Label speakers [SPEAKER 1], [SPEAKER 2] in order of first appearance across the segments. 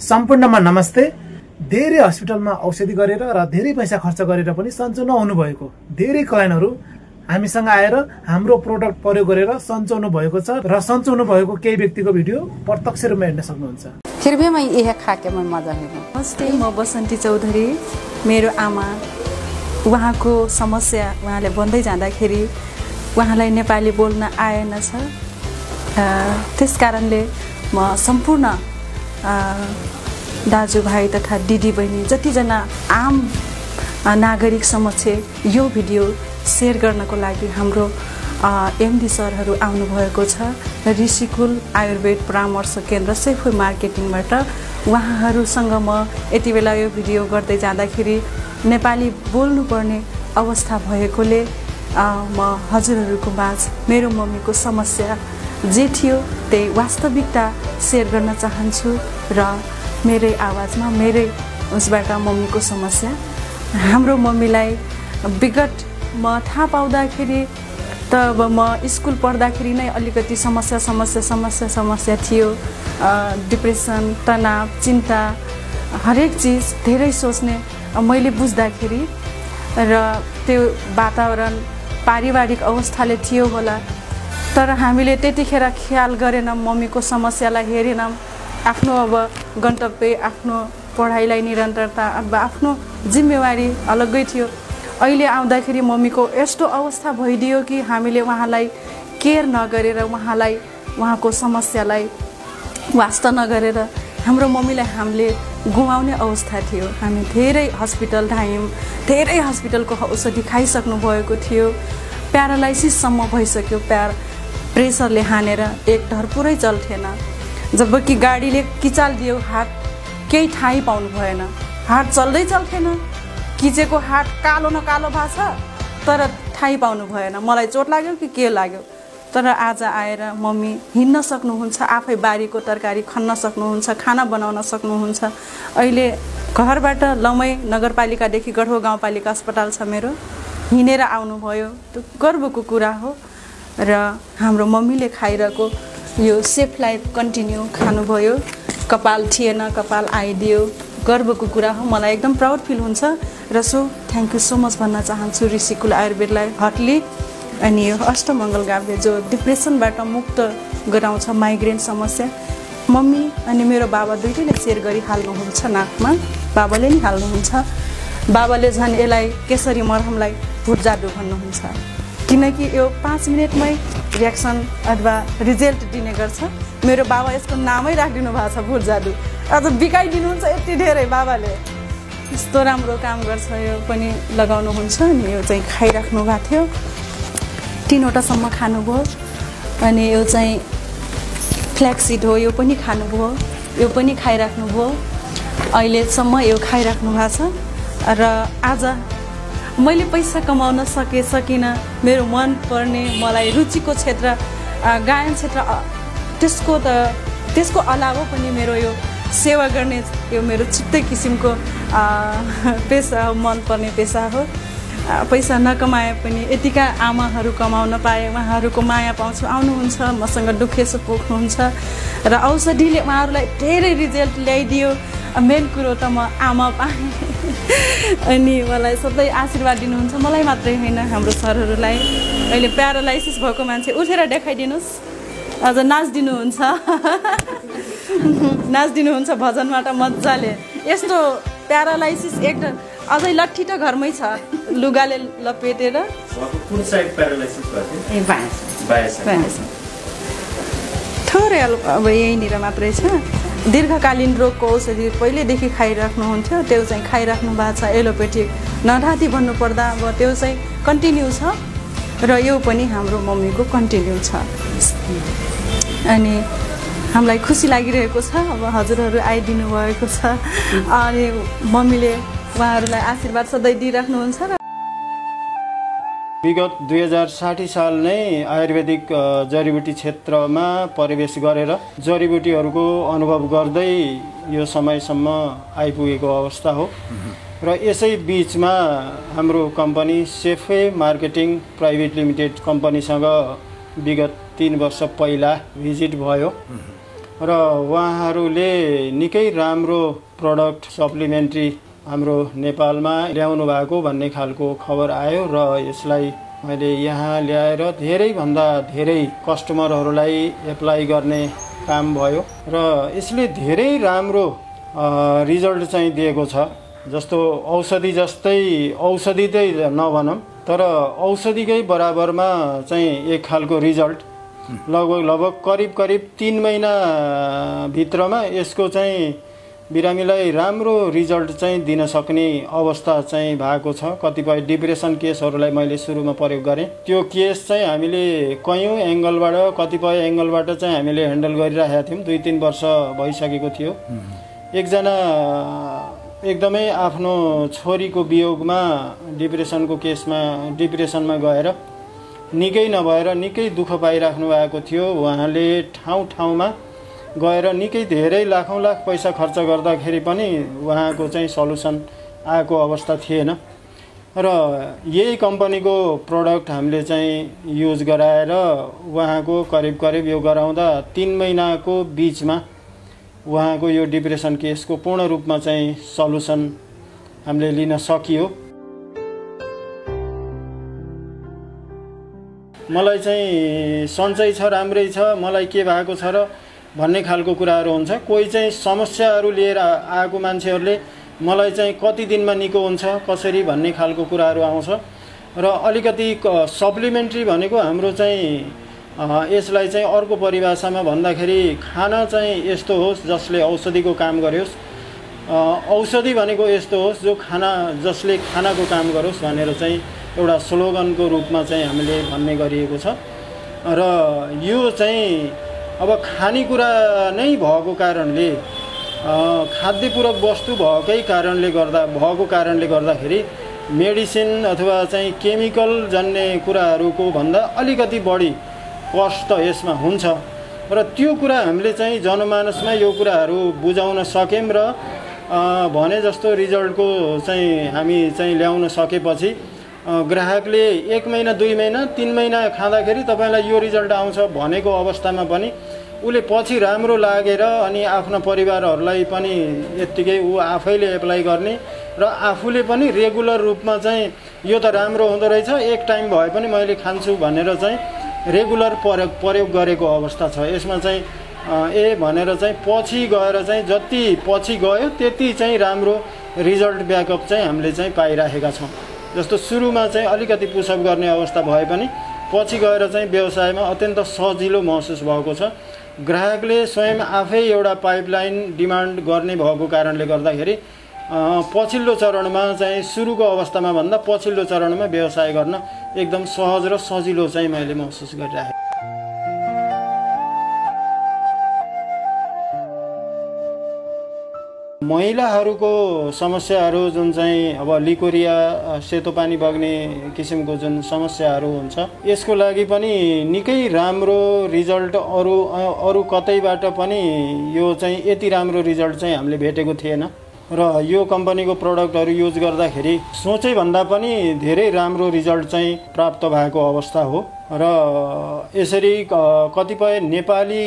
[SPEAKER 1] सम्पूर्णमा नमस्ते। धेरै अस्पतालमा औषधि गरेर र धेरै पैसा खर्च गरेर पनि सन्चो नहुनु भएको धेरै क्लाइन्टहरु हामीसँग आएर हाम्रो प्रोडक्ट प्रयोग गरेर सन्चो भएको छ र सन्चो भएको केही व्यक्तिको भिडियो प्रत्यक्ष रूपमा हेर्न सक्नुहुन्छ।
[SPEAKER 2] फिर भी मैं यह खा के मैं मजा लिनु। नमस्ते, म बसन्ती चौधरी। मेरो आमा उहाँको समस्या उहाँले भन्दै जाँदाखेरि उहाँलाई नेपाली बोल्न आएन छ। त्यसकारणले म सम्पूर्ण दाजुभाइ तथा दिदी बहिनी जतिजना आम नागरिक समक्ष यो भिडियो शेयर गर्नको लागि हाम्रो एमडी सरहरू आउनु भएको छ। ऋषिकुल आयुर्वेद परामर्श केन्द्र सेफो मार्केटिङबाट उहाँहरूसँग म यति बेला यो भिडियो गर्दै जाँदाखेरि नेपाली बोल्नुपर्ने अवस्था भएकोले म हजुरहरूको माझ मेरो मम्मीको समस्या जे थियो त्यही वास्तविकता शेयर गर्न चाहन्छु र मेरै आवाजमा मेरै उसबाट मम्मीको समस्या। हाम्रो मम्मीलाई विगत म थाहा पाउँदाखेरि तब म स्कुल पढ्दाखेरि नै अलिकति समस्या थियो। डिप्रेसन, तनाव, चिन्ता, हरेक चीज धेरै सोच्ने मैले बुझ्दाखेरि र त्यो वातावरण पारिवारिक अवस्थाले थियो होला। तर हामीले त्यतिखेर ख्याल गरेनौं, मम्मीको समस्यालाई हेरेनौं। आफ्नो अब गन्तव्य, आफ्नो पढाइलाई निरन्तरता, अब आफ्नो जिम्मेवारी अलग्गै थियो। अहिले आउँदाखेरि मम्मीको यस्तो अवस्था भइदियो कि हामीले उहाँलाई केयर नगरेर, उहाँको समस्यालाई वास्ता नगरेर हाम्रो मम्मीलाई हामीले गुमाउने अवस्था थियो। हामी धेरै हस्पिटल धायौं, धेरै हस्पिटलको औषधि खाइसक्नु भएको थियो। प्यारालाइसिससम्म भइसक्यो। प्रेसरले हानेर एक ढर पुरै चल्थेन। जबकि गाडीले किचाल दियो, हात केही ठाई पाउनु भएन। हात चल्दै चल्थेन। किचेको हात कालो न कालो भएको छ तर ठाई पाउनु भएन। मलाई चोट लाग्यो कि के लाग्यो। तर आज आएर मम्मी हिँड्न सक्नुहुन्छ, आफै बारीको तरकारी खन्न सक्नुहुन्छ, खाना बनाउन सक्नुहुन्छ। अहिले घरबाट लमै नगरपालिकादेखि गढो गाउँपालिका अस्पताल छ मेरो, हिँडेर आउनुभयो। त्यो गर्वको कुरा हो। र हाम्रो मम्मीले खाइरहेको यो सेफ लाइफ कन्टिन्यू खानुभयो। कपाल थिएन, कपाल आइदियो। गर्वको कुरा हो। मलाई एकदम प्राउड फिल हुन्छ र थ्याङ्क यू सो मच भन्न चाहन्छु ऋषिकुल आयुर्वेदलाई, हटली अनि यो अष्टमङ्गल गाभ्रे जो डिप्रेसनबाट मुक्त गराउँछ, माइग्रेन समस्या। मम्मी अनि मेरो बाबा दुईटैले सेयर गरिहाल्नुहुन्छ नाकमा। बाबाले नि हाल्नुहुन्छ। बाबाले झन् यसलाई केसरी मरहमलाई भुट जादु भन्नुहुन्छ, किनकि यो 5 मिनेटमै रियाक्सन अथवा रिजल्ट दिने गर्छ। मेरो बाबा यसको नामै राखिदिनु भएको छ भुट जादु। अझ बिकाइदिनुहुन्छ यति धेरै बाबाले। यस्तो राम्रो काम गर्छ। यो पनि लगाउनुहुन्छ। अनि यो चाहिँ खाइराख्नु भएको थियो। 3वटासम्म खानुभयो। अनि यो चाहिँ फ्ल्याक्सिड हो, यो पनि खानुभयो। यो पनि खाइराख्नुभयो। अहिलेसम्म यो खाइराख्नु भएको छ। र आज मैले पैसा कमाउन सकिनँ। मेरो मन पर्ने, मलाई रुचिको क्षेत्र गायन क्षेत्र, त्यसको अलावा पनि मेरो यो सेवा गर्ने यो मेरो छिट्टै किसिमको पेसा हो, मन पर्ने पेसा हो। पैसा नकमाए पनि यतिका आमाहरू कमाउन पाए, उहाँहरूको माया पाउँछु। आउनुहुन्छ, मसँग दुखेसो पोख्नुहुन्छ र औषधिले उहाँहरूलाई धेरै रिजल्ट ल्याइदियो। मेन कुरो त म आमा पाएँ। अनि मलाई सधैँ आशीर्वाद दिनुहुन्छ। मलाई मात्रै होइन, हाम्रो सरहरूलाई। अहिले प्यारालाइसिस भएको मान्छे उठेर देखाइदिनुहोस्। अझ नाच्दिनुहुन्छ। नाच्दिनुहुन्छ भजनबाट मजाले। यस्तो प्यारालाइसिस अझै लट्ठी त घरमै छ, लुगाले लपेटेर।
[SPEAKER 3] कुन साइड प्यारालाइसिस भएको थियो? बायाँ।
[SPEAKER 2] थोरै अब यहीँनिर मात्रै छ। दीर्घकालीन रोगको औषधि पहिल्यैदेखि खाइराख्नुहुन्थ्यो। त्यो चाहिँ खाइराख्नु भएको छ। एलोपेथिक नडाँती भन्नुपर्दा अब त्यो चाहिँ कन्टिन्यू छ र यो पनि हाम्रो मम्मीको कन्टिन्यू छ। अनि हामीलाई खुसी लागिरहेको छ। अब हजुरहरू आइदिनु भएको छ। अनि मम्मीले उहाँहरूलाई आशीर्वाद सधैँ दिइराख्नुहुन्छ। र
[SPEAKER 3] विगत 2060 साल नै आयुर्वेदिक जडीबुटी क्षेत्रमा प्रवेश गरेर जडीबुटीहरूको अनुभव गर्दै यो समयसम्म आइपुगेको अवस्था हो। र यसै बीचमा हाम्रो कम्पनी सेफे मार्केटिङ प्राइभेट लिमिटेड कम्पनीसँग विगत 3 वर्ष पहिला भिजिट भयो। र उहाँहरूले निकै राम्रो प्रडक्ट सप्लिमेन्ट्री हाम्रो नेपालमा ल्याउनु भएको भन्ने खालको खबर आयो र यसलाई मैले यहाँ ल्याएर धेरैभन्दा धेरै कस्टमरहरूलाई एप्लाई गर्ने काम भयो र यसले धेरै राम्रो रिजल्ट चाहिँ दिएको छ। जस्तो औषधि जस्तै औषधि चाहिँ नभनौँ तर औषधिकै बराबरमा चाहिँ एक खालको रिजल्ट लगभग करिब 3 महिना भित्रमा यसको चाहिँ बिरामीलाई राम्रो रिजल्ट चाहिँ दिन सक्ने अवस्था चाहिँ भएको छ। कतिपय डिप्रेसन केसहरूलाई मैले सुरुमा प्रयोग गरेँ। त्यो केस चाहिँ हामीले कयौँ एङ्गलबाट कतिपय एङ्गलबाट चाहिँ हामीले ह्यान्डल गरिरहेका थियौँ। 2-3 वर्ष भइसकेको थियो। एकजना एकदमै आफ्नो छोरीको वियोगमा डिप्रेसनमा गएर निकै नभएर निकै दुःख पाइराख्नु भएको थियो। उहाँले ठाउँमा गएर निकै धेरै लाखौँ लाख पैसा खर्च गर्दाखेरि पनि उहाँको चाहिँ सल्युसन आएको अवस्था थिएन र यही कम्पनीको प्रडक्ट हामीले चाहिँ युज गराएर उहाँको करिब यो गराउँदा 3 महिनाको बिचमा उहाँको यो डिप्रेसन केसको पूर्ण रूपमा चाहिँ सल्युसन हामीले लिन सकियो। मलाई चाहिँ सन्चै छ, राम्रै छ, मलाई के भएको छ र भन्ने खालको कुराहरू हुन्छ। कोही चाहिँ समस्याहरू लिएर आएको मान्छेहरूले मलाई चाहिँ कति दिनमा निको हुन्छ कसरी भन्ने खालको कुराहरू आउँछ र अलिकति सप्लिमेन्ट्री भनेको हाम्रो चाहिँ यसलाई चाहिँ अर्को परिभाषामा भन्दाखेरि खाना चाहिँ यस्तो होस् जसले औषधिको काम गरोस्, औषधि भनेको यस्तो होस् जसले खानाको काम गरोस् भनेर चाहिँ एउटा स्लोगनको रूपमा चाहिँ हामीले भन्ने गरिएको छ र यो चाहिँ अब खानेकुरा नै भएको कारणले खाद्यपूरक वस्तु भएको कारणले गर्दाखेरि मेडिसिन अथवा चाहिँ केमिकल जन्य कुराहरूको भन्दा अलिकति बढी कस्ट त यसमा हुन्छ र त्यो कुरा हामीले चाहिँ जनमानसमा यो कुराहरू बुझाउन सक्यौँ र भने जस्तो रिजल्टको चाहिँ हामी चाहिँ ल्याउन सकेपछि ग्राहकले 1 महिना 2 महिना 3 महिना खाँदाखेरि तपाईँलाई यो रिजल्ट आउँछ भनेको अवस्थामा पनि उसले पछि राम्रो लागेर अनि आफ्ना परिवारहरूलाई पनि यत्तिकै ऊ आफैले एप्लाई गर्ने र आफूले पनि रेगुलर रूपमा चाहिँ यो त राम्रो हुँदो रहेछ, एक टाइम भए पनि मैले खान्छु भनेर चाहिँ रेगुलर प्रयोग गरेको अवस्था छ। यसमा चाहिँ भनेर चाहिँ पछि गएर चाहिँ जति पछि गयो त्यति चाहिँ राम्रो रिजल्ट ब्याकअप चाहिँ हामीले चाहिँ पाइराखेका छौँ। जस्तो सुरुमा चाहिँ अलिकति पुसअप गर्ने अवस्था भए पनि पछि गएर चाहिँ व्यवसायमा अत्यन्त सजिलो महसुस भएको छ। ग्राहकले स्वयं आफै एउटा पाइपलाइन डिमान्ड गर्ने भएको कारणले गर्दाखेरि पछिल्लो चरणमा चाहिँ सुरुको अवस्थामा भन्दा पछिल्लो चरणमा व्यवसाय गर्न एकदम सहज र सजिलो चाहिँ मैले महसुस गरिरहेको। महिलाहरूको समस्याहरू जुन चाहिँ अब लिकोरिया सेतो पानी बग्ने किसिमको जुन समस्याहरू हुन्छ यसको लागि पनि निकै राम्रो रिजल्ट अरू कतैबाट पनि यो चाहिँ यति राम्रो रिजल्ट चाहिँ हामीले भेटेको थिएन र यो कम्पनीको प्रडक्टहरू युज गर्दाखेरि सोचे भन्दा पनि धेरै राम्रो रिजल्ट चाहिँ प्राप्त भएको अवस्था हो र यसरी कतिपय नेपाली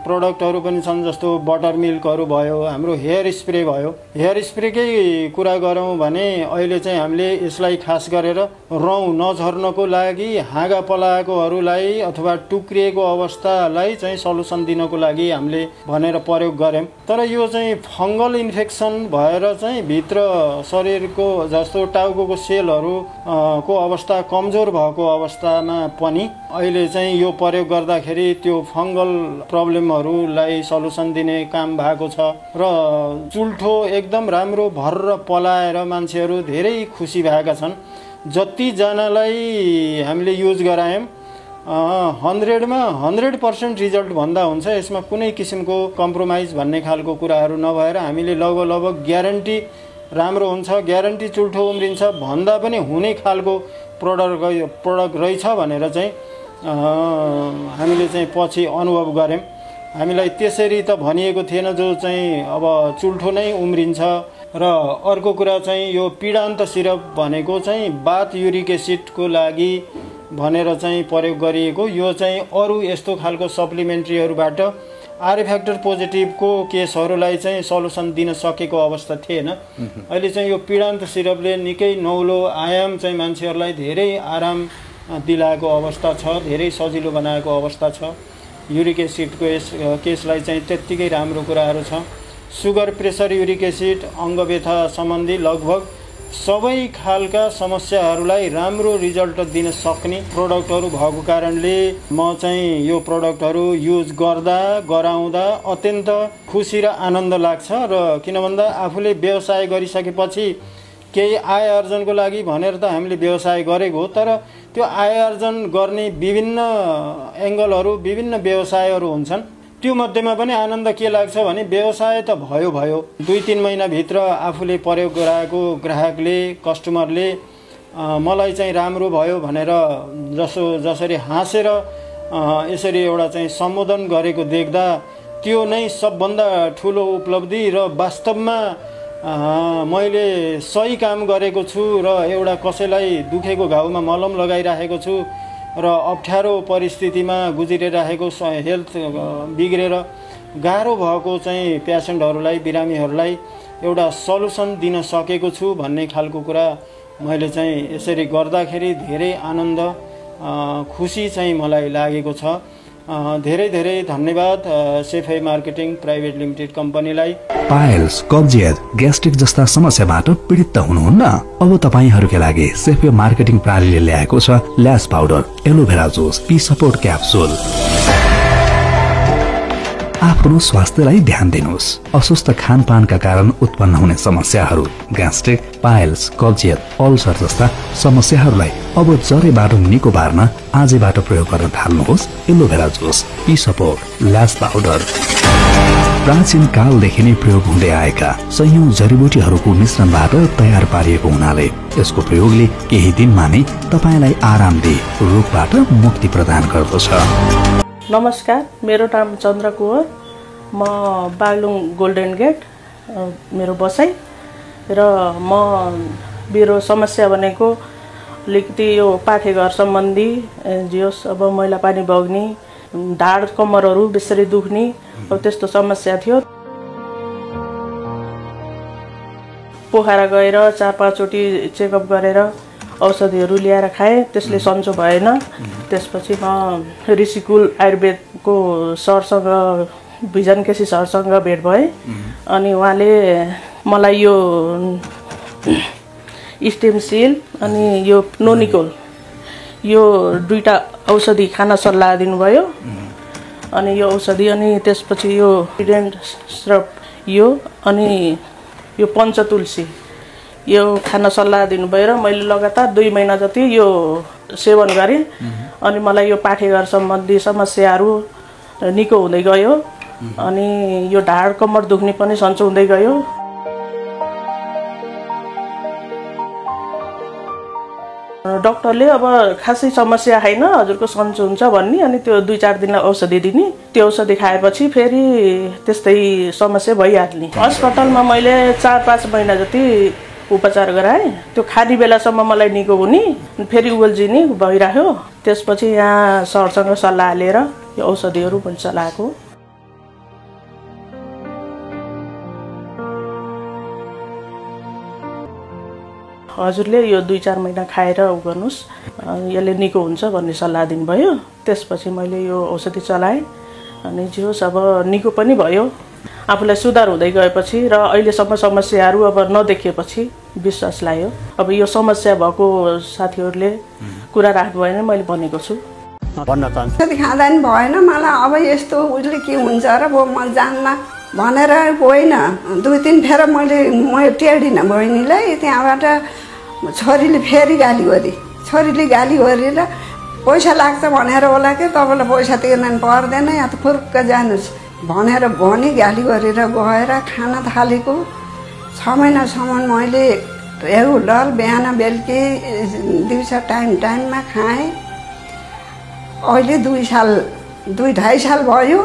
[SPEAKER 3] प्रडक्टहरू पनि छन्। जस्तो बटर मिल्कहरू भयो, हाम्रो हेयर स्प्रे भयो। हेयर स्प्रेकै कुरा गरौँ भने अहिले चाहिँ हामीले यसलाई खास गरेर रौँ नझर्नको लागि हाँगा पलाएकोहरूलाई अथवा टुक्रिएको अवस्थालाई चाहिँ सल्युसन दिनको लागि हामीले भनेर प्रयोग गऱ्यौँ। तर यो चाहिँ फङ्गल इन्फेक्सन भएर चाहिँ भित्र शरीरको जस्तो टाउको सेलहरू को अवस्था कमजोर भएको अवस्थामा पनि अहिले चाहिँ यो प्रयोग गर्दाखेरि त्यो फङ्गल प्रब्लमहरूलाई सल्युसन दिने काम भएको छ र चुल्ठो एकदम राम्रो भर्र पलाएर मान्छेहरू धेरै खुसी भएका छन्। जतिजनालाई हामीले युज गरायौँ 100मा 100% रिजल्ट भन्दा हुन्छ। यसमा कुनै किसिमको कम्प्रोमाइज भन्ने खालको कुराहरू नभएर हामीले लगभग ग्यारेन्टी राम्रो हुन्छ, ग्यारेन्टी चुल्ठो उम्रिन्छ भन्दा पनि हुने खालको प्रडक्ट रहेछ भनेर चाहिँ हामीले चाहिँ पछि अनुभव गऱ्यौँ। हामीलाई त्यसरी त भनिएको थिएन जो चाहिँ अब चुल्ठो नै उम्रिन्छ। र अर्को कुरा चाहिँ यो पीडान्त सिरप भनेको चाहिँ बाथ युरिक एसिडको लागि भनेर चाहिँ प्रयोग गरिएको। यो चाहिँ अरू यस्तो खालको सप्लिमेन्ट्रीहरूबाट आर फ्याक्टर पोजिटिभको केसहरूलाई चाहिँ सल्युसन दिन सकेको अवस्था थिएन। अहिले चाहिँ यो पीडान्त सिरपले निकै नौलो आयाम चाहिँ मान्छेहरूलाई धेरै आराम दिलाएको अवस्था छ, धेरै सजिलो बनाएको अवस्था छ। युरिक एसिडको यस केसलाई चाहिँ त्यत्तिकै राम्रो कुराहरू छ। सुगर, प्रेसर, युरिक एसिड, अङ्गव्यथा सम्बन्धी लगभग सबै खालका समस्याहरूलाई राम्रो रिजल्ट दिन सक्ने प्रोडक्टहरू भएको कारणले म चाहिँ यो प्रोडक्टहरू युज गराउँदा अत्यन्त खुसी र आनन्द लाग्छ। र किन भन्दा आफूले व्यवसाय गरिसकेपछि केही आय आर्जनको लागि भनेर त हामीले व्यवसाय गरेको हो, तर त्यो आय आर्जन गर्ने विभिन्न एङ्गलहरू, विभिन्न व्यवसायहरू हुन्छन्। त्यो मध्येमा पनि आनन्द के लाग्छ भने व्यवसाय त भयो 2-3 महिनाभित्र आफूले प्रयोग गराएको ग्राहकले, कस्टमरले मलाई चाहिँ राम्रो भयो भनेर जसरी हाँसेर यसरी एउटा चाहिँ सम्बोधन गरेको देख्दा त्यो नै सबभन्दा ठुलो उपलब्धि र वास्तवमा मैले सही काम गरेको छु र एउटा कसैलाई दुखेको घाउमा मलम लगाइराखेको छु र अप्ठ्यारो परिस्थितिमा गुज्रिरहेको हेल्थ बिग्रेर गाह्रो भएको चाहिँ पेसेन्टहरूलाई, बिरामीहरूलाई एउटा सल्युसन दिन सकेको छु भन्ने खालको कुरा मैले चाहिँ यसरी गर्दाखेरि धेरै आनन्द, खुसी चाहिँ मलाई लागेको छ। धेरै धेरै धन्यवाद सेफे मार्केटिङ प्राइभेट लिमिटेड कम्पनीलाई।
[SPEAKER 4] पाइल्स, कब्जियत, ग्यास्ट्रिक जस्ता समस्याबाट पीडित हुनुहुन्न? अब तपाईहरूका लागि सेफे मार्केटिङ प्रणालीले ल्याएको छ ल्यास powder, aloe vera juice, P support capsule. आफ्नो स्वास्थ्यलाई ध्यान दिनुहोस्। अस्वस्थ खानपानका कारण उत्पन्न हुने समस्याहरू, ग्यास्ट्रिक, पाइल्स, कब्जियत, अल्सर जस्ता समस्याहरूलाई अब जरेबाट निको पार्न आजैबाट प्रयोग गर्न थाल्नुहोस् एलोभेरा जुस, पी सपोर्ट, ल्यास पाउडर। प्राचीन कालदेखि नै प्रयोग हुँदै आएका सयौं जडीबुटीहरूको मिश्रणबाट तयार पारिएको हुनाले यसको प्रयोगले केही दिनमा नै तपाईलाई आराम दिई रोगबाट मुक्ति प्रदान गर्दछ।
[SPEAKER 5] नमस्कार, मेरो नाम चन्द्र कुँवर, म बागलुङ गोल्डन गेट मेरो बसाइ र मेरो समस्या भनेको अलिकति यो पाठेघर सम्बन्धी जियोस्, अब मैला पानी बग्ने, ढाड कम्मरहरू बेसरी दुख्ने, अब त्यस्तो समस्या थियो। पोखरा गएर 4-5 चोटि चेकअप गरेर औषधिहरू ल्याएर खाएँ, त्यसले सन्चो भएन। त्यसपछि म ऋषिकुल आयुर्वेदको सरसँग, भिजन केसी सरसँग भेट भएँ अनि उहाँले मलाई यो स्टेम सेल अनि यो नोनिकोल यो 2टा औषधि खान सल्लाह दिनुभयो। अनि यो औषधि अनि त्यसपछि यो पिडेन्ट स्रप यो अनि यो पञ्चतुलसी यो खान सल्लाह दिनुभयो र मैले लगातार 2 महिना जति यो सेवन गरेँ। अनि मलाई यो पाठेघर सम्बन्धी समस्याहरू निको हुँदै गयो अनि यो ढाड कम्मर दुख्ने पनि सन्चो हुँदै गयो। डाक्टरले अब खासै समस्या छैन, हजुरको सन्चो हुन्छ भन्ने, अनि त्यो 2-4 दिन औषधि दिने। त्यो औषधि खाएपछि फेरि त्यस्तै समस्या भइहाल्ने। अस्पतालमा मैले 4-5 महिना जति उपचार गराएँ। त्यो खाने बेलासम्म मलाई निको हुने, फेरि उल्झिने भइरह्यो। त्यसपछि यहाँ सरसँग सल्लाह लिएर यो औषधिहरू पनि चलाएको। हजुरले यो 2-4 महिना खाएर गर्नुहोस्, यसले निको हुन्छ भन्ने सल्लाह दिनुभयो। त्यसपछि मैले यो औषधि चलाएँ अनि जियोस् अब निको पनि भयो। आफूलाई सुधार हुँदै गएपछि र अहिलेसम्म समस्याहरू अब नदेखेपछि विश्वास लाग्यो। अब यो समस्या भएको साथीहरूले कुरा राख्नु भएन, मैले भनेको छु
[SPEAKER 3] भन्न चाहन्छु।
[SPEAKER 6] खाँदा नि भएन मलाई, अब यस्तो उसले के हुन्छ र म जान्न भनेर गएन। 2-3 फेर म टेडिनँ बहिनीलाई। त्यहाँबाट छोरीले फेरि गाली गरी, छोरीले गाली गरेर पैसा लाग्छ भनेर होला कि तपाईँलाई पैसा तिर्न पर्दैन या त फुर्क जानुहोस् भनेर भनी गाली गरेर गएर खान थालेको। 6 महिनासम्म मैले रेगुलर बिहान बेलुकी दिउँसो टाइममा खाएँ। अहिले 2-2.5 साल भयो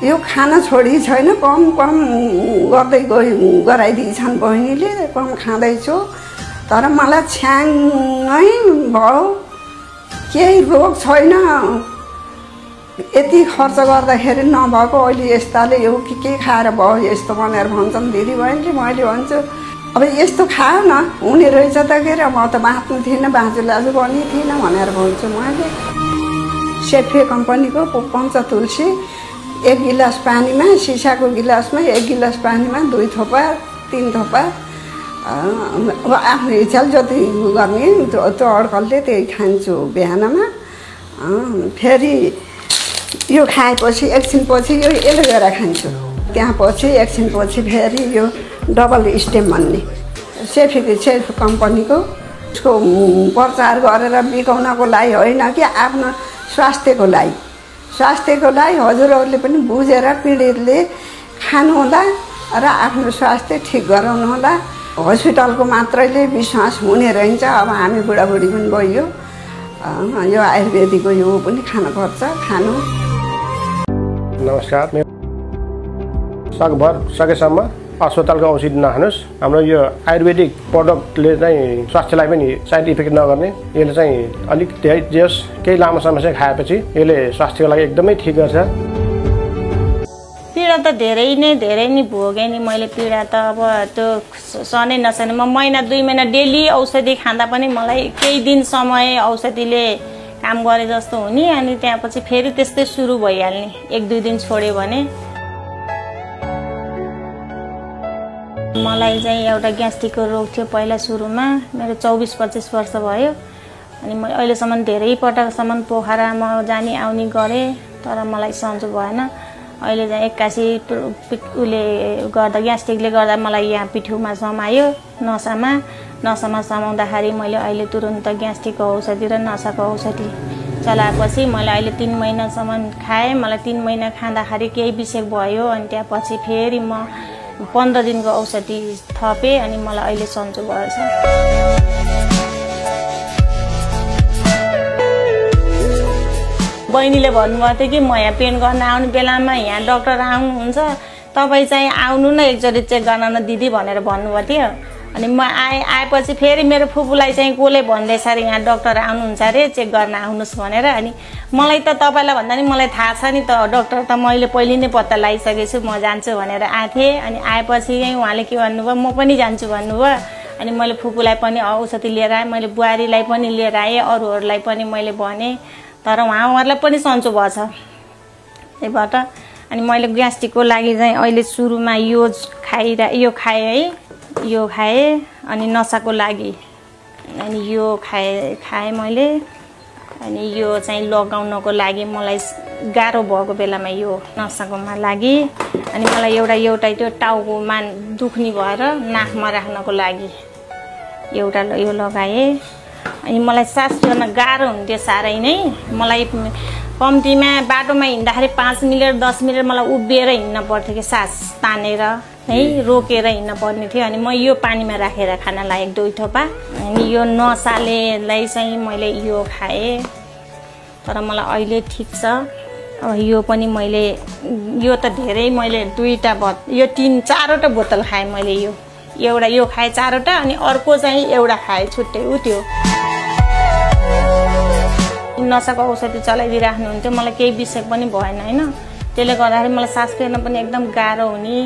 [SPEAKER 6] यो खाना छोडी छैन, कम गर्दै गराइदिन्छन् बहिनीले, कम खाँदैछु। तर मलाई छ्याङ्गै भयो, केही रोग छैन, यति खर्च गर्दाखेरि नभएको अहिले यस्ताले यो के खाएर भयो यस्तो भनेर भन्छन् दिदीबहिनीले। मैले भन्छु अब यस्तो खायो न हुने रहेछ त के अरे, म त बाँच्नु थिइनँ, बाँचु लाजु गर्ने थिइनँ भनेर भन्छु मैले। सेफे कम्पनीको पञ्चतुलसी 1 गिलास पानीमा, सिसाको गिलासमा 1 गिलास पानीमा 2 थोपा 3 थोपा अब आफ्नो इच्छा जति गर्ने त्यो अड्कलले त्यही खान्छु बिहानमा। फेरि यो खाएपछि एकछिनपछि यो एलोभेरा खान्छु, त्यहाँ पछि एकछिनपछि फेरि यो डबल स्टेम भन्ने सेफ कम्पनीको उसको प्रचार गरेर बिकाउनको लागि होइन कि आफ्नो स्वास्थ्यको लागि हजुरहरूले पनि बुझेर पीडितले खानुहोला र आफ्नो स्वास्थ्य ठिक गराउनु होला। हस्पिटलको मात्रैले विश्वास हुने रहन्छ। अब हामी बुढाबुढी पनि भइयो, यो आयुर्वेदिकको यो पनि खानुपर्छ, खानु।
[SPEAKER 7] नमस्कार, सकभर सकेसम्म अस्पतालको औषधि नखानुहोस्। हाम्रो यो आयुर्वेदिक प्रडक्टले चाहिँ स्वास्थ्यलाई पनि साइड इफेक्ट नगर्ने, यसले चाहिँ अलिक धेरै जस केही लामो समस्या खाएपछि यसले स्वास्थ्यको लागि एकदमै ठिक गर्छ।
[SPEAKER 8] पीडा त धेरै नै भोगेँ नि मैले। पीडा त अब त्यो सनै नसने, म महिना 2 महिना डेली औषधि खाँदा पनि मलाई केही दिन समय औषधिले काम गरे जस्तो हुने, अनि त्यहाँपछि फेरि त्यस्तै सुरु भइहाल्ने 1-2 दिन छोड्यो भने। मलाई चाहिँ एउटा ग्यास्ट्रिकको रोग थियो पहिला सुरुमा, मेरो 24-25 वर्ष भयो। अनि म अहिलेसम्म धेरै पटकसम्म पोखरामा जाने आउने गरेँ, तर मलाई सन्चो भएन। अहिले चाहिँ 81 उसले गर्दा ग्यास्ट्रिकले गर्दा मलाई यहाँ पिठ्युमा समायो, नसामा समाउँदाखेरि मैले अहिले तुरुन्त ग्यास्ट्रिकको औषधि र नसाको औषधि चलाएपछि मैले अहिले 3 महिनासम्म खाएँ। मलाई 3 महिना खाँदाखेरि केही विषय भयो, अनि त्यसपछि फेरि म 15 दिनको औषधि थपेँ, अनि मलाई अहिले सन्चो भएछ। बहिनीले भन्नुभएको थियो कि म यहाँ पेन गर्न आउने बेलामा यहाँ डाक्टर आउनुहुन्छ, तपाईँ चाहिँ आउनु न एकचोटि चेक गर्न न दिदी भनेर भन्नुभएको थियो। अनि म आएपछि फेरि मेरो फुपूलाई चाहिँ कसले भन्दैछ अरे यहाँ डाक्टर आउनुहुन्छ अरे, चेक गर्न आउनुहोस् भनेर। अनि मलाई त तपाईँलाई भन्दा नि मलाई थाहा छ नि त, डाक्टर त मैले पहिले नै पत्ता लगाइसकेको छु, म जान्छु भनेर आएको थिएँ। अनि आएपछि चाहिँ उहाँले के भन्नुभयो, म पनि जान्छु भन्नुभयो। अनि मैले फुपूलाई पनि औषधि लिएर आएँ, मैले बुहारीलाई पनि लिएर आएँ, अरूहरूलाई पनि मैले भनेँ, तर उहाँहरूलाई पनि सन्चो भएछ त्यहीबाट। अनि मैले ग्यास्ट्रिकको लागि चाहिँ अहिले सुरुमा यो खाएँ है, यो खाएँ। अनि नसाको लागि अनि यो खाएँ मैले। अनि यो चाहिँ लगाउनको लागि मलाई गाह्रो भएको बेलामा यो नसाकोमा लागि। अनि मलाई एउटा त्यो टाउकोमा दुख्ने भएर नाकमा राख्नको लागि एउटा यो लगाएँ। अनि मलाई सास फेर्न गाह्रो हुन्थ्यो साह्रै नै। मलाई कम्तीमा बाटोमा हिँड्दाखेरि 5 मिनट 10 मिनट मलाई उभिएर हिँड्न पर्थ्यो कि सास तानेर है, रोकेर हिँड्न पर्ने थियो। अनि म यो पानीमा राखेर खान लायक 2 थोपा। अनि यो नसालेलाई चाहिँ मैले यो खाएँ, तर मलाई अहिले ठिक छ। अब यो पनि मैले यो त धेरै मैले 2टा यो 3-4वटा बोतल खाएँ मैले। एउटा यो खाएँ 4वटा, अनि अर्को चाहिँ एउटा खाएँ छुट्टै त्यो। नसाको औषधि चलाइदिइराख्नुहुन्थ्यो, मलाई केही विषय पनि भएन होइन। त्यसले गर्दाखेरि मलाई सास फेर्न पनि एकदम गाह्रो हुने,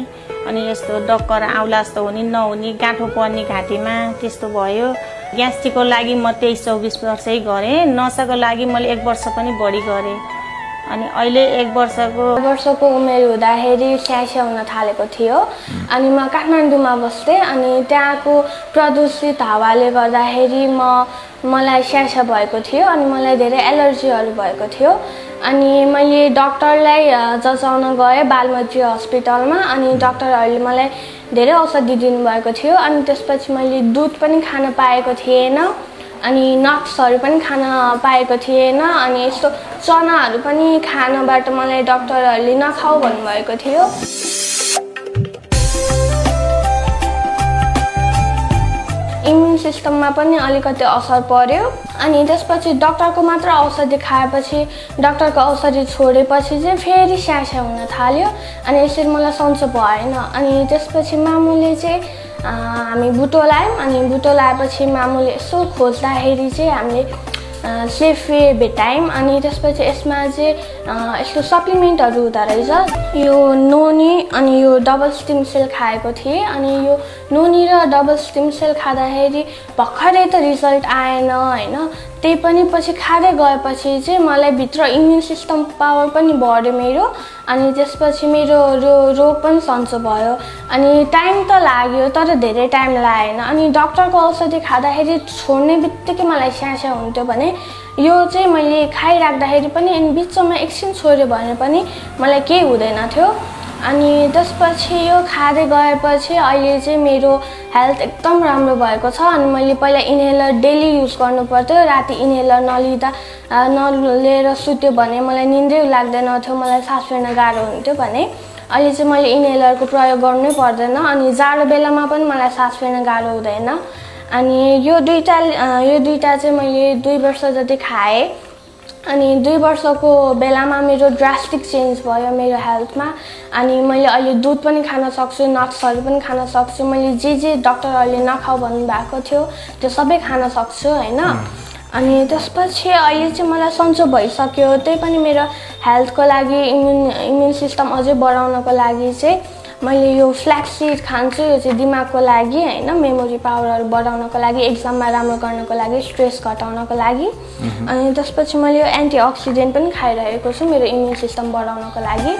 [SPEAKER 8] अनि यस्तो डक्कर आउला जस्तो हुने नहुने, गाँठो पर्ने घाँटीमा त्यस्तो भयो। ग्यास्ट्रिकको लागि म 23-24 वर्षै गरेँ, नसाको लागि मैले 1 वर्ष पनि बढी गरेँ। अनि अहिले 1
[SPEAKER 9] वर्षको उमेर हुँदाखेरि स्याहार हुन थालेको थियो। अनि म काठमाडौँमा बस्थेँ, अनि त्यहाँको प्रदूषित हावाले गर्दाखेरि मलाई स्याहार भएको थियो, अनि मलाई धेरै एलर्जीहरू भएको थियो। अनि मैले डक्टरलाई जचाउन गएँ बालमत्री हस्पिटलमा। अनि डक्टरहरूले मलाई धेरै औषधि दिनुभएको थियो। अनि त्यसपछि मैले दुध पनि खान पाएको थिएन, अनि नट्सहरू पनि खान पाएको थिएन। अनि यस्तो चनाहरू पनि खानबाट मलाई डक्टरहरूले नखाऊ भन्नुभएको थियो। इम्युन सिस्टममा पनि अलिकति असर पर्यो। अनि त्यसपछि डक्टरको मात्र औषधि खाएपछि, डक्टरको औषधि छोडेपछि चाहिँ फेरि स्याहार हुन थाल्यो। अनि यसरी मलाई सन्चो भएन। अनि त्यसपछि मामुले चाहिँ हामी बुटो लायौँ। अनि बुटो लाएपछि मामुले यसो खोज्दाखेरि चाहिँ हामीले सेफे भेटायौँ अनि त्यसपछि यसमा चाहिँ यस्तो सप्लिमेन्टहरू हुँदो रहेछ यो नोनी अनि यो डबल स्टिम सेल खाएको थिएँ अनि यो नोनी र डबल स्टिम सेल खाँदाखेरि भर्खरै त रिजल्ट आएन होइन त्यही पनि पछि खाँदै गएपछि चाहिँ मलाई भित्र इम्युन सिस्टम पावर पनि बढ्यो मेरो अनि त्यसपछि मेरो रोग पनि सन्चो भयो अनि टाइम त लाग्यो तर धेरै टाइम लागेन अनि डक्टरको औषधि खाँदाखेरि छोड्ने बित्तिकै मलाई स्यास्या हुन्थ्यो भने यो चाहिँ मैले खाइराख्दाखेरि पनि अनि बिचमा एकछिन छोड्यो भने पनि मलाई केही हुँदैन थियो अनि त्यसपछि यो खाँदै गएपछि अहिले चाहिँ मेरो हेल्थ एकदम राम्रो भएको छ अनि मैले पहिला इनहेलर डेली युज गर्नु पर्थ्यो राति इनहेलर नलिएर सुत्यो भने मलाई निन्द्रै लाग्दैन थियो मलाई सास फेर्न गाह्रो हुन्थ्यो भने अहिले चाहिँ मैले इनहेलरको प्रयोग गर्नै पर्दैन अनि जाडो बेलामा पनि मलाई सास फेर्न गाह्रो हुँदैन अनि यो दुईटा चाहिँ मैले 2 वर्ष जति खाएँ अनि 2 वर्षको बेलामा मेरो ड्रास्टिक चेन्ज भयो मेरो हेल्थमा अनि मैले अहिले दुध पनि खान सक्छु नट्सहरू पनि खान सक्छु मैले जे डक्टरहरूले नखाऊ भन्नुभएको थियो त्यो सबै खान सक्छु होइन अनि त्यसपछि अहिले चाहिँ मलाई सन्चो भइसक्यो त्यही पनि मेरो हेल्थको लागि इम्युन सिस्टम अझै बढाउनको लागि चाहिँ मैले यो फ्ल्याक्स सीड खान्छु यो चाहिँ दिमागको लागि होइन मेमोरी पावरहरू बढाउनको लागि एक्जाममा राम्रो गर्नको लागि स्ट्रेस घटाउनको लागि अनि त्यसपछि मैले यो एन्टिअक्सिडेन्ट पनि खाइरहेको छु मेरो इम्युन सिस्टम बढाउनको लागि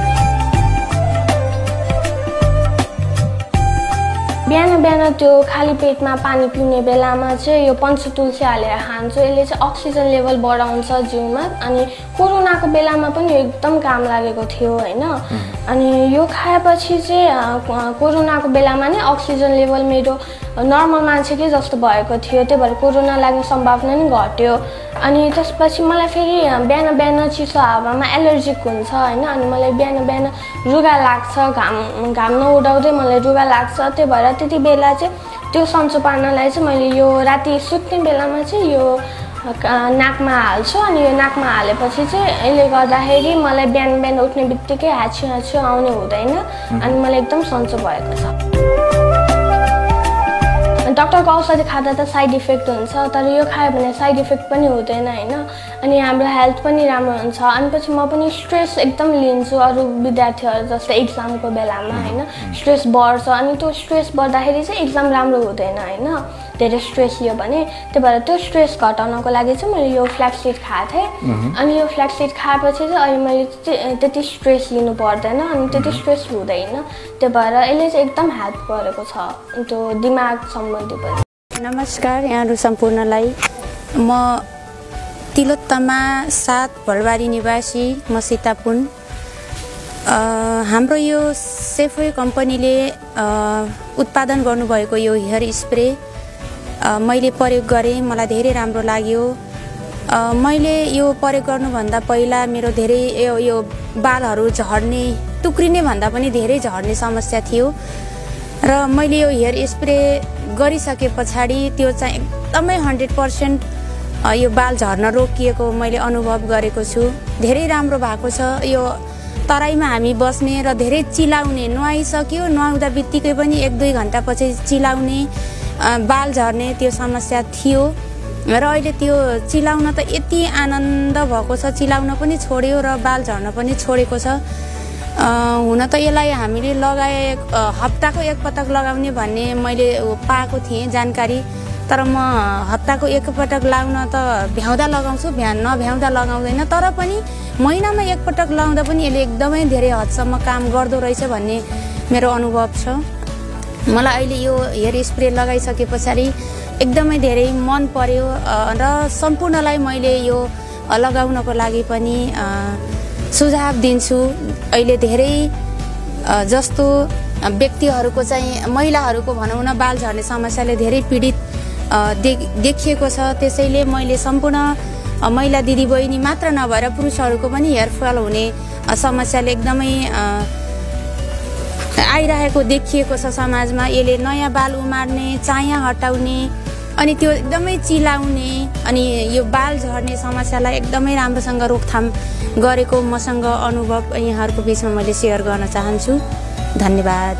[SPEAKER 9] बिहान त्यो खाली पेटमा पानी पिउने बेलामा चाहिँ यो पञ्चतुलसी हालेर खान्छु यसले चाहिँ अक्सिजन लेभल बढाउँछ जिउमा अनि कोरोनाको बेलामा पनि यो एकदम काम लागेको थियो होइन अनि यो खाएपछि चाहिँ कोरोनाको बेलामा नै अक्सिजन लेभल मेरो नर्मल मान्छेकै जस्तो भएको थियो त्यही भएर कोरोना लाग्ने सम्भावना नि घट्यो अनि त्यसपछि मलाई फेरि बिहान चिसो हावामा एलर्जिक हुन्छ होइन अनि मलाई बिहान रुगा लाग्छ घाम नउडाउँदै मलाई रुगा लाग्छ त्यही भएर त्यति बेला चाहिँ त्यो सन्चो पार्नलाई चाहिँ मैले यो राति सुत्ने बेलामा चाहिँ यो नाकमा हाल्छु अनि यो नाकमा हालेपछि चाहिँ यसले गर्दाखेरि मलाई बिहान उठ्ने बित्तिकै हाँछु आउने हुँदैन अनि मलाई एकदम सन्चो भएको छ डक्टरको औषधि खाँदा त साइड इफेक्ट हुन्छ तर यो खायो भने साइड इफेक्ट पनि हुँदैन होइन अनि हाम्रो हेल्थ पनि राम्रो हुन्छ अनि पछि म पनि स्ट्रेस एकदम लिन्छु अरू विद्यार्थीहरू जस्तै एक्जामको बेलामा होइन स्ट्रेस बढ्छ अनि त्यो स्ट्रेस बढ्दाखेरि चाहिँ एक्जाम राम्रो हुँदैन होइन धेरै स्ट्रेस लियो भने त्यही भएर त्यो स्ट्रेस घटाउनको लागि चाहिँ मैले यो फ्ल्याक्स सीड खाएको थिएँ अनि यो फ्ल्याक्स सीड खाएपछि चाहिँ अहिले मैले त्यति स्ट्रेस लिनु पर्दैन अनि त्यति स्ट्रेस हुँदैन त्यही भएर यसले चाहिँ एकदम हेल्प गरेको छ त्यो दिमाग सम्बन्धी पनि
[SPEAKER 10] नमस्कार यहाँहरू सम्पूर्णलाई म तिलोत्तमा 7 भलबारी निवासी म सीतापुन हाम्रो यो सेफवे कम्पनीले उत्पादन गर्नुभएको यो हेयर स्प्रे मैले प्रयोग गरेँ मलाई धेरै राम्रो लाग्यो मैले यो प्रयोग गर्नुभन्दा पहिला मेरो धेरै यो बालहरू झर्ने टुक्रिने भन्दा पनि धेरै झर्ने समस्या थियो र मैले यो हेयर स्प्रे गरिसके पछाडि त्यो चाहिँ एकदमै 100% यो बाल झर्न रोकिएको मैले अनुभव गरेको छु धेरै राम्रो भएको छ यो तराईमा हामी बस्ने र धेरै चिलाउने नुहाइसक्यो नुहाउँदा बित्तिकै पनि 1-2 घण्टापछि चिलाउने बाल झर्ने त्यो समस्या थियो र अहिले त्यो चिलाउन त यति आनन्द भएको छ चिलाउन पनि छोड्यो र बाल झर्न पनि छोडेको छ हुन त यसलाई हामीले लगाए हप्ताको एकपटक लगाउने भन्ने मैले पाएको थिएँ जानकारी तर म हप्ताको एकपटक लाउन त भ्याउँदा लगाउँछु नभ्याउँदा लगाउँदैन तर पनि महिनामा एकपटक लाउँदा पनि यसले एकदमै धेरै हदसम्म काम गर्दो रहेछ भन्ने मेरो अनुभव छ मलाई अहिले यो हेयर स्प्रे लगाइसके पछाडि एकदमै धेरै मन पर्यो र सम्पूर्णलाई मैले यो लगाउनको लागि पनि सुझाव दिन्छु अहिले धेरै जस्तो व्यक्तिहरूको चाहिँ महिलाहरूको भनौँ न बाल झर्ने समस्याले धेरै पीडित देखिएको छ त्यसैले मैले सम्पूर्ण महिला दिदीबहिनी मात्र नभएर पुरुषहरूको पनि हेयरफल हुने समस्याले एकदमै आइरहेको देखिएको छ समाजमा यसले नयाँ बाल उमार्ने चाया हटाउने अनि त्यो एकदमै चिलाउने अनि यो बाल झर्ने समस्यालाई एकदमै राम्रोसँग रोकथाम गरेको मसँग अनुभव यहाँहरूको बिचमा मैले सेयर गर्न चाहन्छु धन्यवाद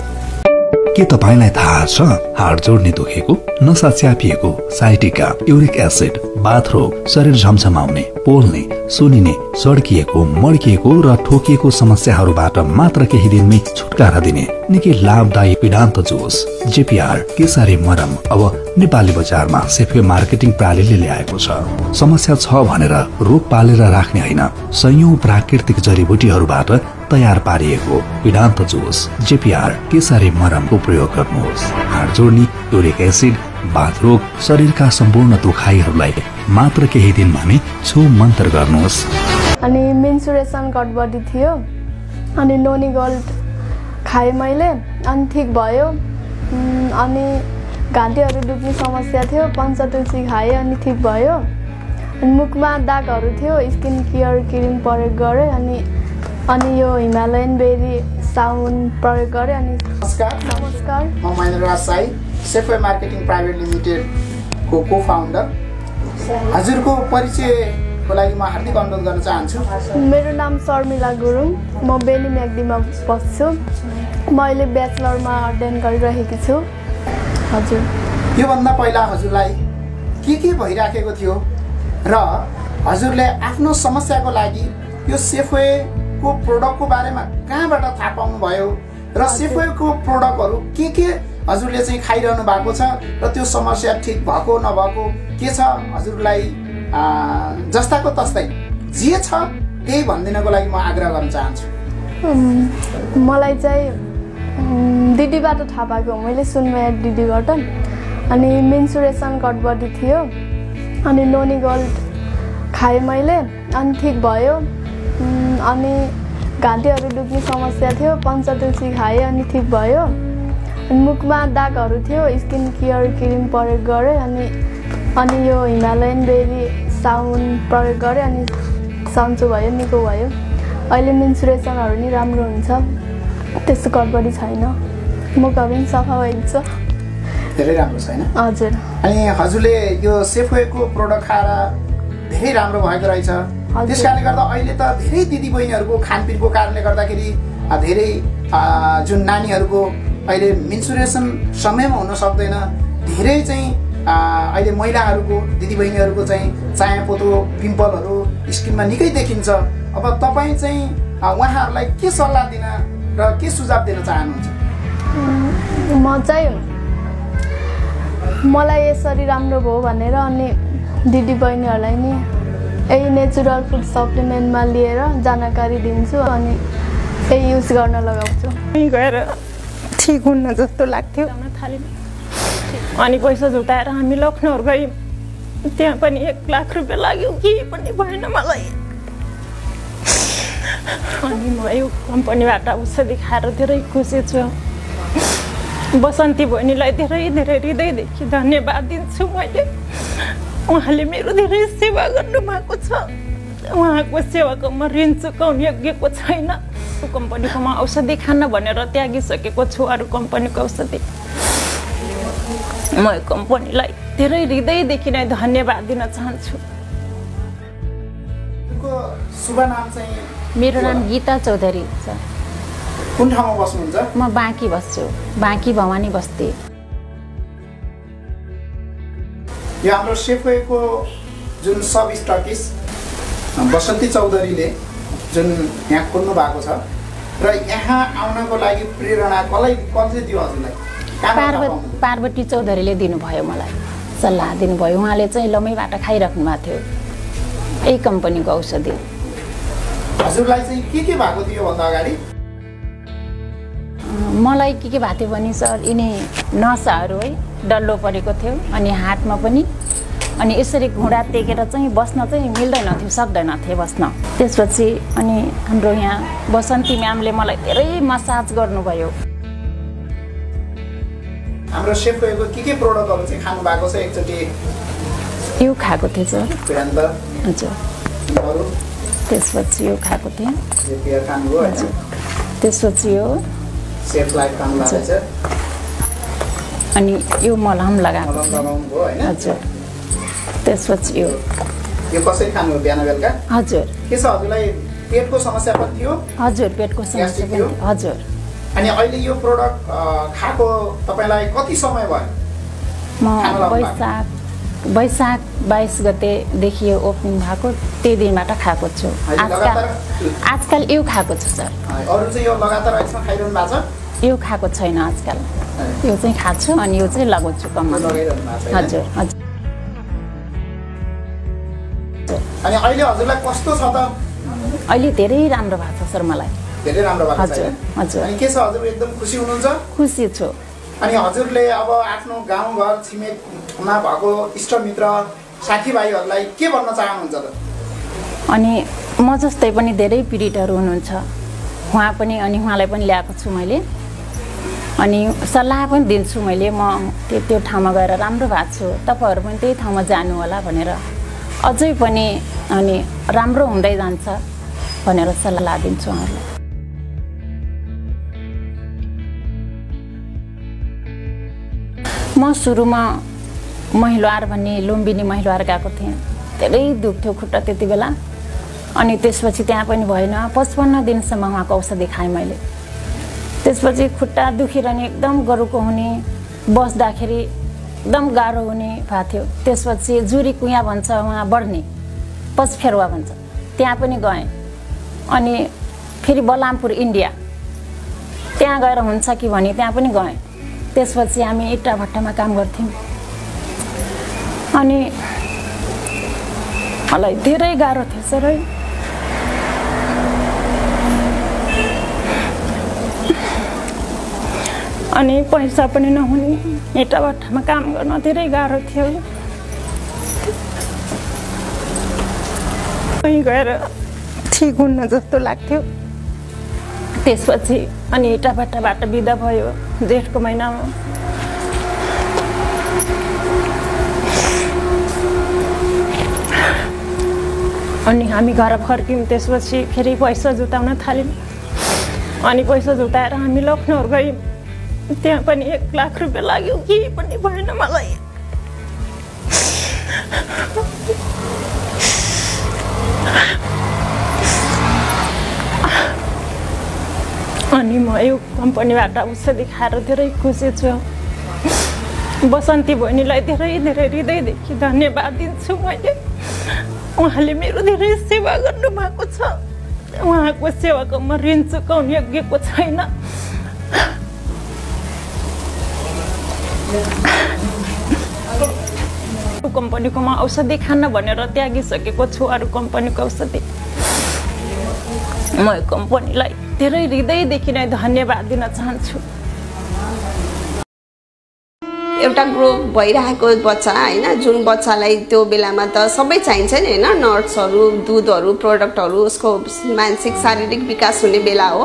[SPEAKER 4] के तपाईलाई थाहा छ हाड जोड्ने दुखेको, नसा च्यापिएको, साइटिका, युरिक एसिड, बाथरोग, शरीर झमझमाउने, पोल्ने, सुनिने, सड्किएको, मड्किएको र ठोकिएको समस्याहरूबाट मात्र केही दिनमै छुटकारा दिने निकै लाभदायी पीडान्त जुस जेपीआर केसारी मरम अब नेपाली बजारमा सेफे मार्केटिङ प्रणालीले ल्याएको छ। समस्या छ भनेर रोग पालेर राख्ने होइन, सयौं प्राकृतिक जडीबुटीहरूबाट तयार पारिएको पीडान्त जुस जेपीआर केसारी मरमको प्रयोग गर्नुहोस्। हाड जोड्ने, युरिक एसिड, बाथरोग, शरीरका सम्पूर्ण दुखाइहरूलाई मात्र केही दिनमा नै छु मन्त्र गर्नुहोस्।
[SPEAKER 9] अनि मेन्सुरेसन गडबडी थियो, अनि नोनी गोल्ड खाएँ मैले, अनि ठिक भयो। अनि घाँटीहरू दुख्ने समस्या थियो, पञ्चतुलसी खाएँ अनि ठिक भयो। अनि मुखमा दागहरू थियो, स्किन केयर क्रिम प्रयोग गरेँ, अनि यो हिमालयन बेरी साबुन प्रयोग गरेँ। अनि नमस्कार,
[SPEAKER 11] म महेन्द्र राज साई, सेफवे मार्केटिङ प्राइभेट लिमिटेडको को फाउन्डर। हजुरको परिचयको लागि म हार्दिक अनुरोध गर्न चाहन्छु।
[SPEAKER 9] मेरो नाम शर्मिला गुरुङ, म बेनी म्याग्दीमा बस्छु। म अहिले ब्याचलरमा अध्ययन गरिरहेकी छु। हजुर,
[SPEAKER 11] योभन्दा पहिला हजुरलाई के भइराखेको थियो र हजुरले आफ्नो समस्याको लागि यो सेफवेको प्रोडक्टको बारेमा कहाँबाट थाहा पाउनुभयो र सेफवेको प्रोडक्टहरू के हजुरले चाहिँ खाइरहनु भएको छ र त्यो समस्या ठिक भएको नभएको के छ हजुरलाई जस्ताको तस्तै जे छ त्यही भनिदिनको लागि म आग्रह गर्न चाहन्छु।
[SPEAKER 9] मलाई चाहिँ दिदीबाट थाहा पाएको, मैले सुनमाया दिदीबाट। अनि मेन्सुरेसन गडबडी थियो, अनि नोनी गोल्ड खाएँ मैले, अनि ठिक भयो। अनि घाँटीहरू दुख्ने समस्या थियो, पञ्चतुलसी खाएँ अनि ठिक भयो। अनि मुखमा दागहरू थियो, स्किन केयर क्रिम प्रयोग गरेँ, अनि यो हिमालयन बेरी साबुन प्रयोग गरेँ, अनि सन्चो भयो, निको भयो। अहिले मेन्सुरेसनहरू नि राम्रो हुन्छ, त्यस्तो गडबडी छैन, मुखहरू पनि सफा भएको छ,
[SPEAKER 11] धेरै राम्रो छैन।
[SPEAKER 9] हजुर,
[SPEAKER 11] अनि हजुरले यो सेफवेको प्रोडक्ट खाएर धेरै राम्रो भएको रहेछ। त्यस कारणले गर्दा अहिले त धेरै दिदीबहिनीहरूको खानपिनको कारणले गर्दाखेरि धेरै जुन नानीहरूको अहिले मेन्सुरेसन समयमा हुन सक्दैन, धेरै चाहिँ अहिले महिलाहरूको दिदीबहिनीहरूको चाहिँ चायापोतो पिम्पलहरू स्किनमा निकै देखिन्छ। अब तपाईँ चाहिँ उहाँहरूलाई के सल्लाह दिन र के सुझाव दिन चाहनुहुन्छ?
[SPEAKER 9] म चाहिँ मलाई यसरी राम्रो भयो भनेर अनि दिदीबहिनीहरूलाई नि यही नेचुरल फुड सप्लिमेन्टमा लिएर जानकारी दिन्छु, अनि यही युज गर्न लगाउँछु।
[SPEAKER 8] गएर ठिक हुन्न जस्तो लाग्थ्यो, अनि पैसा जुटाएर हामी लखनऊ गयौँ। त्यहाँ पनि 1 लाख रुपियाँ लाग्यो, केही पनि भएन मलाई। अनि म यो कम्पनीबाट औषधि खाएर धेरै खुसी छु। बसन्ती बहिनीलाई धेरै धेरै हृदयदेखि धन्यवाद दिन्छु मैले। उहाँले मेरो धेरै सेवा गर्नुभएको छ। उहाँको सेवाको म ऋण चुकाउन योग्यको छैन। कम्पनीको म औषधि खान भनेर त्यागिसकेको छु, अरू कम्पनीको औषधि। म कम्पनीलाई धेरै हृदयदेखि नै धन्यवाद दिन चाहन्छु।
[SPEAKER 11] शुभ नाम चाहिँ?
[SPEAKER 12] मेरो नाम गीता चौधरी छ।
[SPEAKER 11] कुन ठाउँमा बस्नुहुन्छ?
[SPEAKER 12] म बाँकी बस्छु, बाँकी भवानी बस्ती।
[SPEAKER 11] यो हाम्रो सेफवेको जुन सब स्टकिस्ट बसन्ती चौधरीले जुन यहाँ खोल्नु भएको छ र यहाँ आउनको लागि प्रेरणा कसले दियो हजुरलाई?
[SPEAKER 12] पार्वती चौधरीले दिनुभयो, मलाई सल्लाह दिनुभयो। उहाँले चाहिँ लमैबाट खाइराख्नु भएको थियो यही कम्पनीको औषधि।
[SPEAKER 11] हजुरलाई चाहिँ के भएको थियो भन्दा अगाडि?
[SPEAKER 12] मलाई के भएको थियो भने सर, यिनी नसाहरू है डल्लो परेको थियो, अनि हातमा पनि, अनि यसरी घुँडा टेकेर चाहिँ बस्न चाहिँ मिल्दैन थियो, सक्दैन थियो बस्न। त्यसपछि अनि हाम्रो यहाँ बसन्ती म्यामले मलाई धेरै मसाज गर्नुभयो।
[SPEAKER 11] हाम्रो सेफवेको के प्रोडक्टहरू चाहिँ खानु भएको छ? एकचोटि
[SPEAKER 12] यो खाएको थिएँ सर। हजुर, त्यसपछि यो खाएको थिएँ। हजुर, त्यसपछि यो
[SPEAKER 11] सेफ लाइफ खानु भएको छ।
[SPEAKER 12] अनि यो मलहम लगाएको
[SPEAKER 11] भयो हैन?
[SPEAKER 12] हजुर, त्यसपछि यो
[SPEAKER 11] कसरी खानु हो बिहान बेलुका?
[SPEAKER 12] हजुर।
[SPEAKER 11] के छ हजुरलाई पेटको समस्या पनि थियो?
[SPEAKER 12] हजुर, पेटको समस्या पनि। हजुर,
[SPEAKER 11] अनि अहिले यो प्रोडक्ट खाएको तपाईलाई कति समय भयो?
[SPEAKER 12] म वैशाख 22 गतेदेखि यो ओपनिङ भएको त्यही दिनबाट खाएको छु। आजकल यो खाएको छु सर।
[SPEAKER 11] अरू चाहिँ यो लगातार अहिलेसम्म खाइरहनु भएको छ?
[SPEAKER 12] यो खाएको छैन आजकल। यो चाहिँ खाछु अनि यो चाहिँ लगाउँछु कम्मा। हजुर हजुर।
[SPEAKER 11] अनि अहिले हजुरलाई कस्तो छ त?
[SPEAKER 12] अहिले धेरै राम्रो भएको छ सर मलाई।
[SPEAKER 11] धेरै राम्रो भएको छ?
[SPEAKER 12] हजुर हजुर।
[SPEAKER 11] अनि के छ हजुर एकदम खुसी हुनुहुन्छ?
[SPEAKER 12] खुसी छु।
[SPEAKER 11] अनि हजुरले अब आफ्नो गाउँघर छिमेकमा भएको इष्टमित्र साथीभाइहरूलाई के भन्न चाहनुहुन्छ त?
[SPEAKER 12] अनि म जस्तै पनि धेरै पीडितहरू हुनुहुन्छ, उहाँ पनि अनि उहाँलाई पनि ल्याएको छु मैले अनि सल्लाह पनि दिन्छु मैले। म त्यो ठाउँमा गएर राम्रो भएको छु, तपाईँहरू पनि त्यही ठाउँमा जानु होला भनेर अझै पनि अनि राम्रो हुँदै जान्छ भनेर सल्लाह दिन्छु उहाँहरूलाई। म सुरुमा महिलार भन्ने लुम्बिनी महिलार गएको थिएँ। धेरै दुख्थ्यो खुट्टा त्यति बेला अनि त्यसपछि त्यहाँ पनि भएन। 55 दिनसम्म उहाँको औषधि खाएँ मैले। त्यसपछि खुट्टा दुखिरहने एकदम गरुको हुने, बस्दाखेरि एकदम गाह्रो हुने भएको थियो। त्यसपछि जुरी कुइया भन्छ उहाँ बढ्ने, पचफेरुवा भन्छ, त्यहाँ पनि गएँ। अनि फेरि बलामपुर इन्डिया त्यहाँ गएर हुन्छ कि भने त्यहाँ पनि गएँ। त्यसपछि हामी इट्टा भट्टामा काम गर्थ्यौँ अनि मलाई धेरै गाह्रो थियो सर है। अनि पैसा पनि नहुने, इट्टा भट्टामा काम गर्न धेरै गाह्रो थियो। कहीँ गएर ठिक हुन्न जस्तो लाग्थ्यो। त्यसपछि अनि इट्टा भट्टाबाट बिदा भयो जेठको महिनामा। अनि हामी घर फर्क्यौँ। त्यसपछि फेरि पैसा जुटाउन थाल्यौँ अनि पैसा जुटाएर हामी लखनऊ गयौँ। त्यहाँ पनि 1 लाख रुपियाँ लाग्यो, केही पनि भएन मलाई। अनि म यो कम्पनीबाट औषधि खाएर धेरै खुसी छु। बसन्ती बहिनीलाई धेरै धेरै हृदयदेखि धन्यवाद दिन्छु मैले। उहाँले मेरो धेरै सेवा गर्नुभएको छ। उहाँको सेवाको म ऋण चुकाउने योग्यको छैन। कम्पनीको म औषधि खान भनेर त्यागिसकेको छु अरू कम्पनीको औषधि। म कम्पनीलाई धेरै हृदयदेखि नै धन्यवाद दिन चाहन्छु।
[SPEAKER 6] एउटा ग्रोथ भइरहेको बच्चा हैन, जुन बच्चालाई त्यो बेलामा त सबै चाहिन्छ नि हैन, नट्सहरू, दुधहरू, प्रोडक्टहरू, उसको मानसिक शारीरिक विकास हुने बेला हो।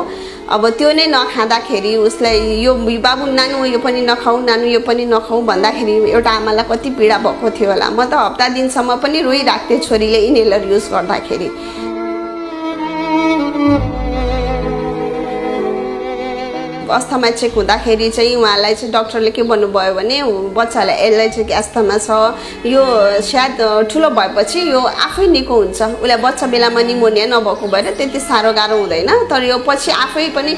[SPEAKER 6] अब त्यो नै नखाँदाखेरि उसलाई यो बाबु नानु यो पनि नखाऊ, नानु यो पनि नखाऊ भन्दाखेरि एउटा आमालाई कति पीडा भएको थियो होला। म त हप्ता दिनसम्म पनि रोइराख्थेँ छोरीले इनहेलर युज गर्दाखेरि। अस्थमा चेक हुँदाखेरि चाहिँ उहाँलाई चाहिँ डाक्टरले के भन्नुभयो भने बच्चालाई एलर्जिक एस्थमा छ, यो सायद ठुलो भएपछि यो आफै निको हुन्छ। उसलाई बच्चा बेलामा निमोनिया नभएको भएर त्यति साह्रो गाह्रो हुँदैन, तर यो पछि आफै पनि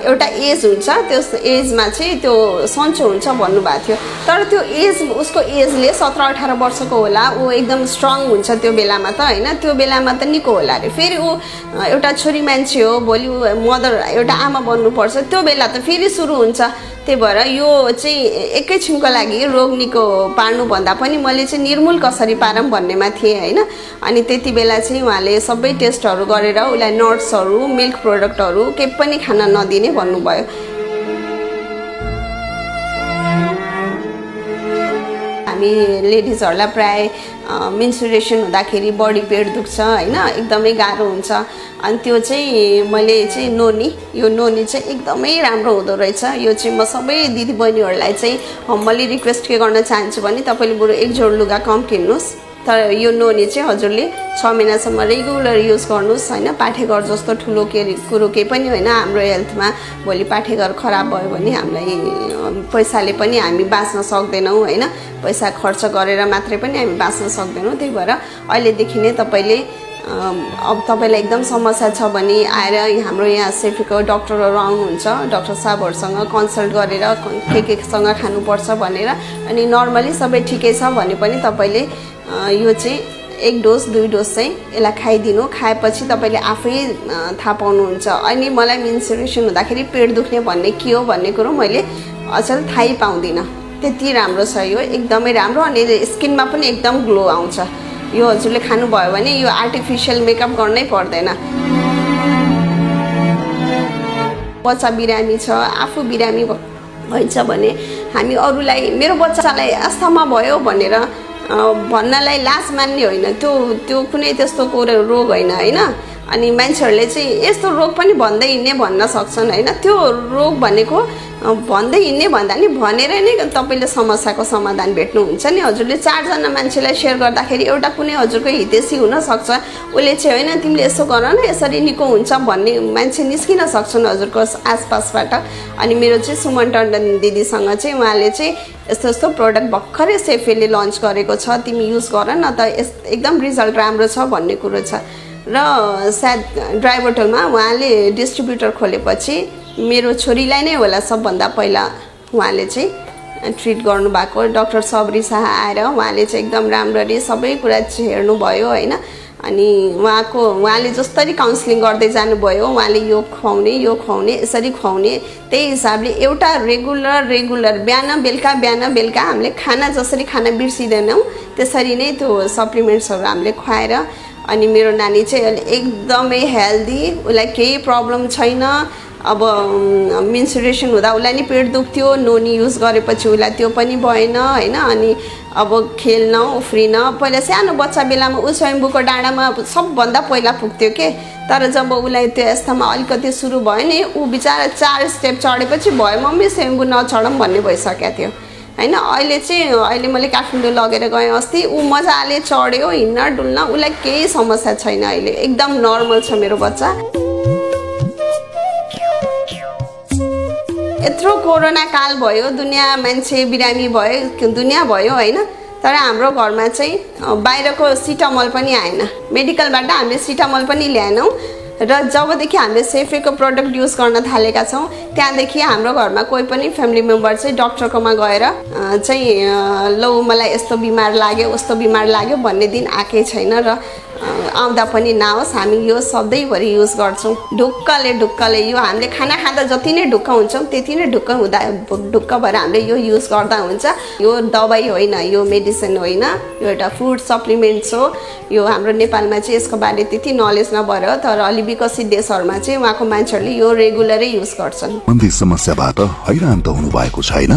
[SPEAKER 6] एउटा एज हुन्छ, त्यो एजमा चाहिँ त्यो सन्चो हुन्छ भन्नुभएको थियो। तर त्यो एज उसको एजले 17-18 वर्षको होला, ऊ एकदम स्ट्रङ हुन्छ त्यो बेलामा त हैन, त्यो बेलामा त निको होला अरे। फेरि ऊ एउटा छोरी मान्छे हो, भोलि मदर एउटा आमा बन्नुपर्छ, त्यो बेला त फेरि सुरु हुन्छ। त्यही भएर यो चाहिँ एकैछिनको लागि रोग निको पार्नु भन्दा पनि मैले चाहिँ निर्मूल कसरी पारौँ भन्नेमा थिएँ हैन। अनि त्यति बेला चाहिँ उहाँले सबै टेस्टहरू गरेर उसलाई नट्सहरू, मिल्क प्रोडक्टहरू केही पनि खान नदिने भन्नुभयो। हामी लेडिजहरूलाई प्राय मेन्सुरेसन हुँदाखेरि बडी पेट दुख्छ हैन, एकदमै गाह्रो हुन्छ। अनि त्यो चाहिँ मैले चाहिँ नोनी, यो नोनी चाहिँ एकदमै राम्रो हुँदो रहेछ। यो चाहिँ म सबै दिदीबहिनीहरूलाई चाहिँ हम्बली रिक्वेस्ट के गर्न चाहन्छु भने तपाईँले बरु 1 जोड लुगा कम किन्नुहोस्, तर यो नोनी चाहिँ हजुरले 6 महिनासम्म रेगुलर युज गर्नुहोस् हैन। पाठेघर जस्तो ठुलो कुरो केही पनि होइन हाम्रो हेल्थमा। भोलि पाठेघर खराब भयो भने हामीलाई पैसाले पनि हामी बाँच्न सक्दैनौँ हैन, पैसा खर्च गरेर मात्रै पनि हामी बाँच्न सक्दैनौँ। त्यही भएर अहिलेदेखि नै तपाईँले अब तपाईँलाई एकदम समस्या छ भने आएर हाम्रो यहाँ सेफीको डक्टरहरू आउनुहुन्छ, डाक्टर साहबहरूसँग कन्सल्ट गरेर केसँग खानुपर्छ भनेर, अनि नर्मली सबै ठिकै छ भने पनि तपाईँले यो चाहिँ 1 डोज 2 डोज चाहिँ यसलाई खाइदिनु। खाएपछि तपाईँले आफै थाहा पाउनुहुन्छ। अनि मलाई मेन्स्ट्रुएसन हुँदाखेरि पेट दुख्ने भन्ने के हो भन्ने कुरो मैले अचेल थाहै पाउँदिनँ। त्यति राम्रो छ यो, एकदमै राम्रो। अनि स्किनमा पनि एकदम ग्लो आउँछ। यो हजुरले खानुभयो भने यो आर्टिफिसियल मेकअप गर्नै पर्दैन। बच्चा बिरामी छ, आफू बिरामी भइन्छ भने हामी अरूलाई मेरो बच्चालाई अस्थमा भयो भनेर भन्नलाई लाज मान्ने होइन। त्यो कुनै त्यस्तो रोग होइन होइन। अनि मान्छेहरूले चाहिँ यस्तो रोग पनि भन्दै हिँड्ने भन्न सक्छन् होइन। त्यो रोग भनेको भन्दै हिँड्ने भन्दा नि भनेर नै तपाईँले समस्याको समाधान भेट्नुहुन्छ नि। हजुरले 4 जना मान्छेलाई सेयर गर्दाखेरि एउटा कुनै हजुरको हितैषी हुनसक्छ, उसले चाहिँ होइन तिमीले यसो गर न यसरी निको हुन्छ भन्ने मान्छे निस्किन सक्छन् हजुरको आसपासबाट। अनि मेरो चाहिँ सुमन टन्डन दिदीसँग चाहिँ उहाँले चाहिँ यस्तो यस्तो प्रडक्ट भर्खरै सेफीले लन्च गरेको छ, तिमी युज गर न त, एकदम रिजल्ट राम्रो छ भन्ने कुरो छ। र सायद ड्राइभोटलमा उहाँले डिस्ट्रिब्युटर खोलेपछि मेरो छोरीलाई नै होला सबभन्दा पहिला उहाँले चाहिँ ट्रिट गर्नुभएको। डाक्टर सबरी शाह आएर उहाँले चाहिँ एकदम राम्ररी सबै कुरा हेर्नुभयो होइन। अनि उहाँले जसरी काउन्सिलिङ गर्दै जानुभयो, उहाँले यो खुवाउने यसरी खुवाउने, त्यही हिसाबले एउटा रेगुलर बिहान बेलुका हामीले खाना जसरी खाना बिर्सिँदैनौँ त्यसरी नै त्यो सप्लिमेन्ट्सहरू हामीले खुवाएर। अनि मेरो नानी चाहिँ एकदमै हेल्दी, उसलाई केही प्रब्लम छैन। अब मेन्स्ट्रुएसन हुँदा उसलाई नि पेट दुख्थ्यो, नोनी युज गरेपछि उसलाई त्यो पनि भएन होइन। अनि अब खेल्न उफ्रिन, पहिला सानो बच्चा बेलामा ऊ स्वयम्भूको डाँडामा सबभन्दा पहिला पुग्थ्यो के, तर जब उसलाई त्यो यस्तामा अलिकति सुरु भयो नि, ऊ बिचरा 4 स्टेप चढेपछि भयो मम्मी स्वयम्भू नचढौँ भन्ने भइसकेको थियो होइन। अहिले मैले काठमाडौँ लगेर गएँ अस्ति, ऊ मजाले चढ्यो, हिँड्न डुल्न, उसलाई केही समस्या छैन। अहिले एकदम नर्मल छ मेरो बच्चा। यत्रो कोरोना काल भयो, दुनियाँ मान्छे बिरामी भयो, दुनियाँ भयो होइन। तर हाम्रो घरमा चाहिँ बाहिरको सिटामल पनि आएन, मेडिकलबाट हामीले सिटामल पनि ल्याएनौँ। र जबदेखि हामीले सेफीको प्रडक्ट युज गर्न थालेका छौँ त्यहाँदेखि हाम्रो घरमा कोही पनि फ्यामिली मेम्बर चाहिँ डक्टरकोमा गएर चाहिँ लौ मलाई यस्तो बिमार लाग्यो उस्तो बिमार लाग्यो भन्ने दिन आएकै छैन। र आउँदा पनि नहोस्, हामी यो सधैँभरि युज गर्छौँ ढुक्कले। यो हामीले खाना खाँदा जति नै ढुक्क हुन्छौँ त्यति नै ढुक्क भएर हामीले यो युज गर्दा हुन्छ। यो दबाई होइन, यो मेडिसिन होइन, यो एउटा फुड सप्लिमेन्ट्स हो। यो हाम्रो नेपालमा चाहिँ यसको बारे त्यति नलेज नभएर, तर अलि विकसित देशहरूमा चाहिँ उहाँको मान्छेहरूले यो रेगुलरै युज गर्छन्।
[SPEAKER 4] मन्दी समस्याबाट हैरान त हुनु भएको छैन?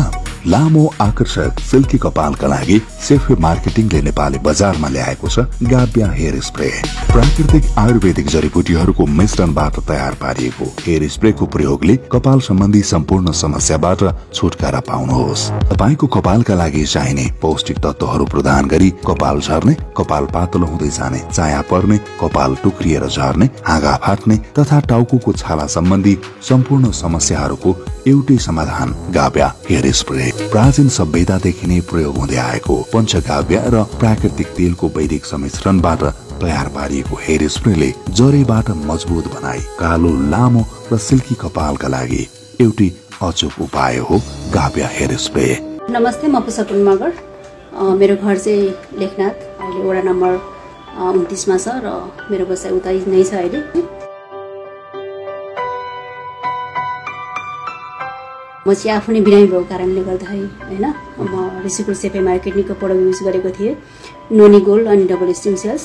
[SPEAKER 4] लामो आकर्षक सिल्की कपालका लागि सेफी मार्केटिङले नेपाली बजारमा ल्याएको छ गाभ्या हेयर स्प्रे। प्राकृतिक आयुर्वेदिक जडीबुटीहरूको मिश्रणबाट तयार पारिएको हेयर स्प्रेको प्रयोगले कपाल सम्बन्धी सम्पूर्ण समस्याबाट छुटकारा पाउनुहोस्। तपाईको कपालका लागि चाहिने पौष्टिक तत्वहरू प्रदान गरी कपाल झर्ने, कपाल पातलो हुँदै जाने, चाया पर्ने, कपाल टुक्रिएर झर्ने, हाँगा फाट्ने तथा टाउकोको छाला सम्बन्धी सम्पूर्ण समस्याहरूको एउटै समाधान गाभ्या हेयर स्प्रे। प्राचीन सभ्यतादेखि नै प्रयोग हुँदै आएको पञ्चगाभ्या र प्राकृतिक तेलको वैदिक सम्मिश्रणबाट तयार पारिएको हेयर स्प्रेले जरेबाट मजबुत बनाई कालो, लामो र सिल्की कपालका लागि एउटै अचूक उपाय हो गाभ्या हेयर स्प्रे।
[SPEAKER 13] नमस्ते, म पुष्पा मगर। मेरो घर चाहिँ लेखनाथ, अहिले वडा नम्बर 29 मा छ र मेरो बसाइ उता नै छ अहिले। म चाहिँ आफू नै बिरामी भएको कारणले गर्दाखेरि होइन, म ऋषिकुल सेफी मार्केटिङको प्रडक्ट युज गरेको थिएँ, नोनी गोल्ड अनि डबल स्टिम सेल्स।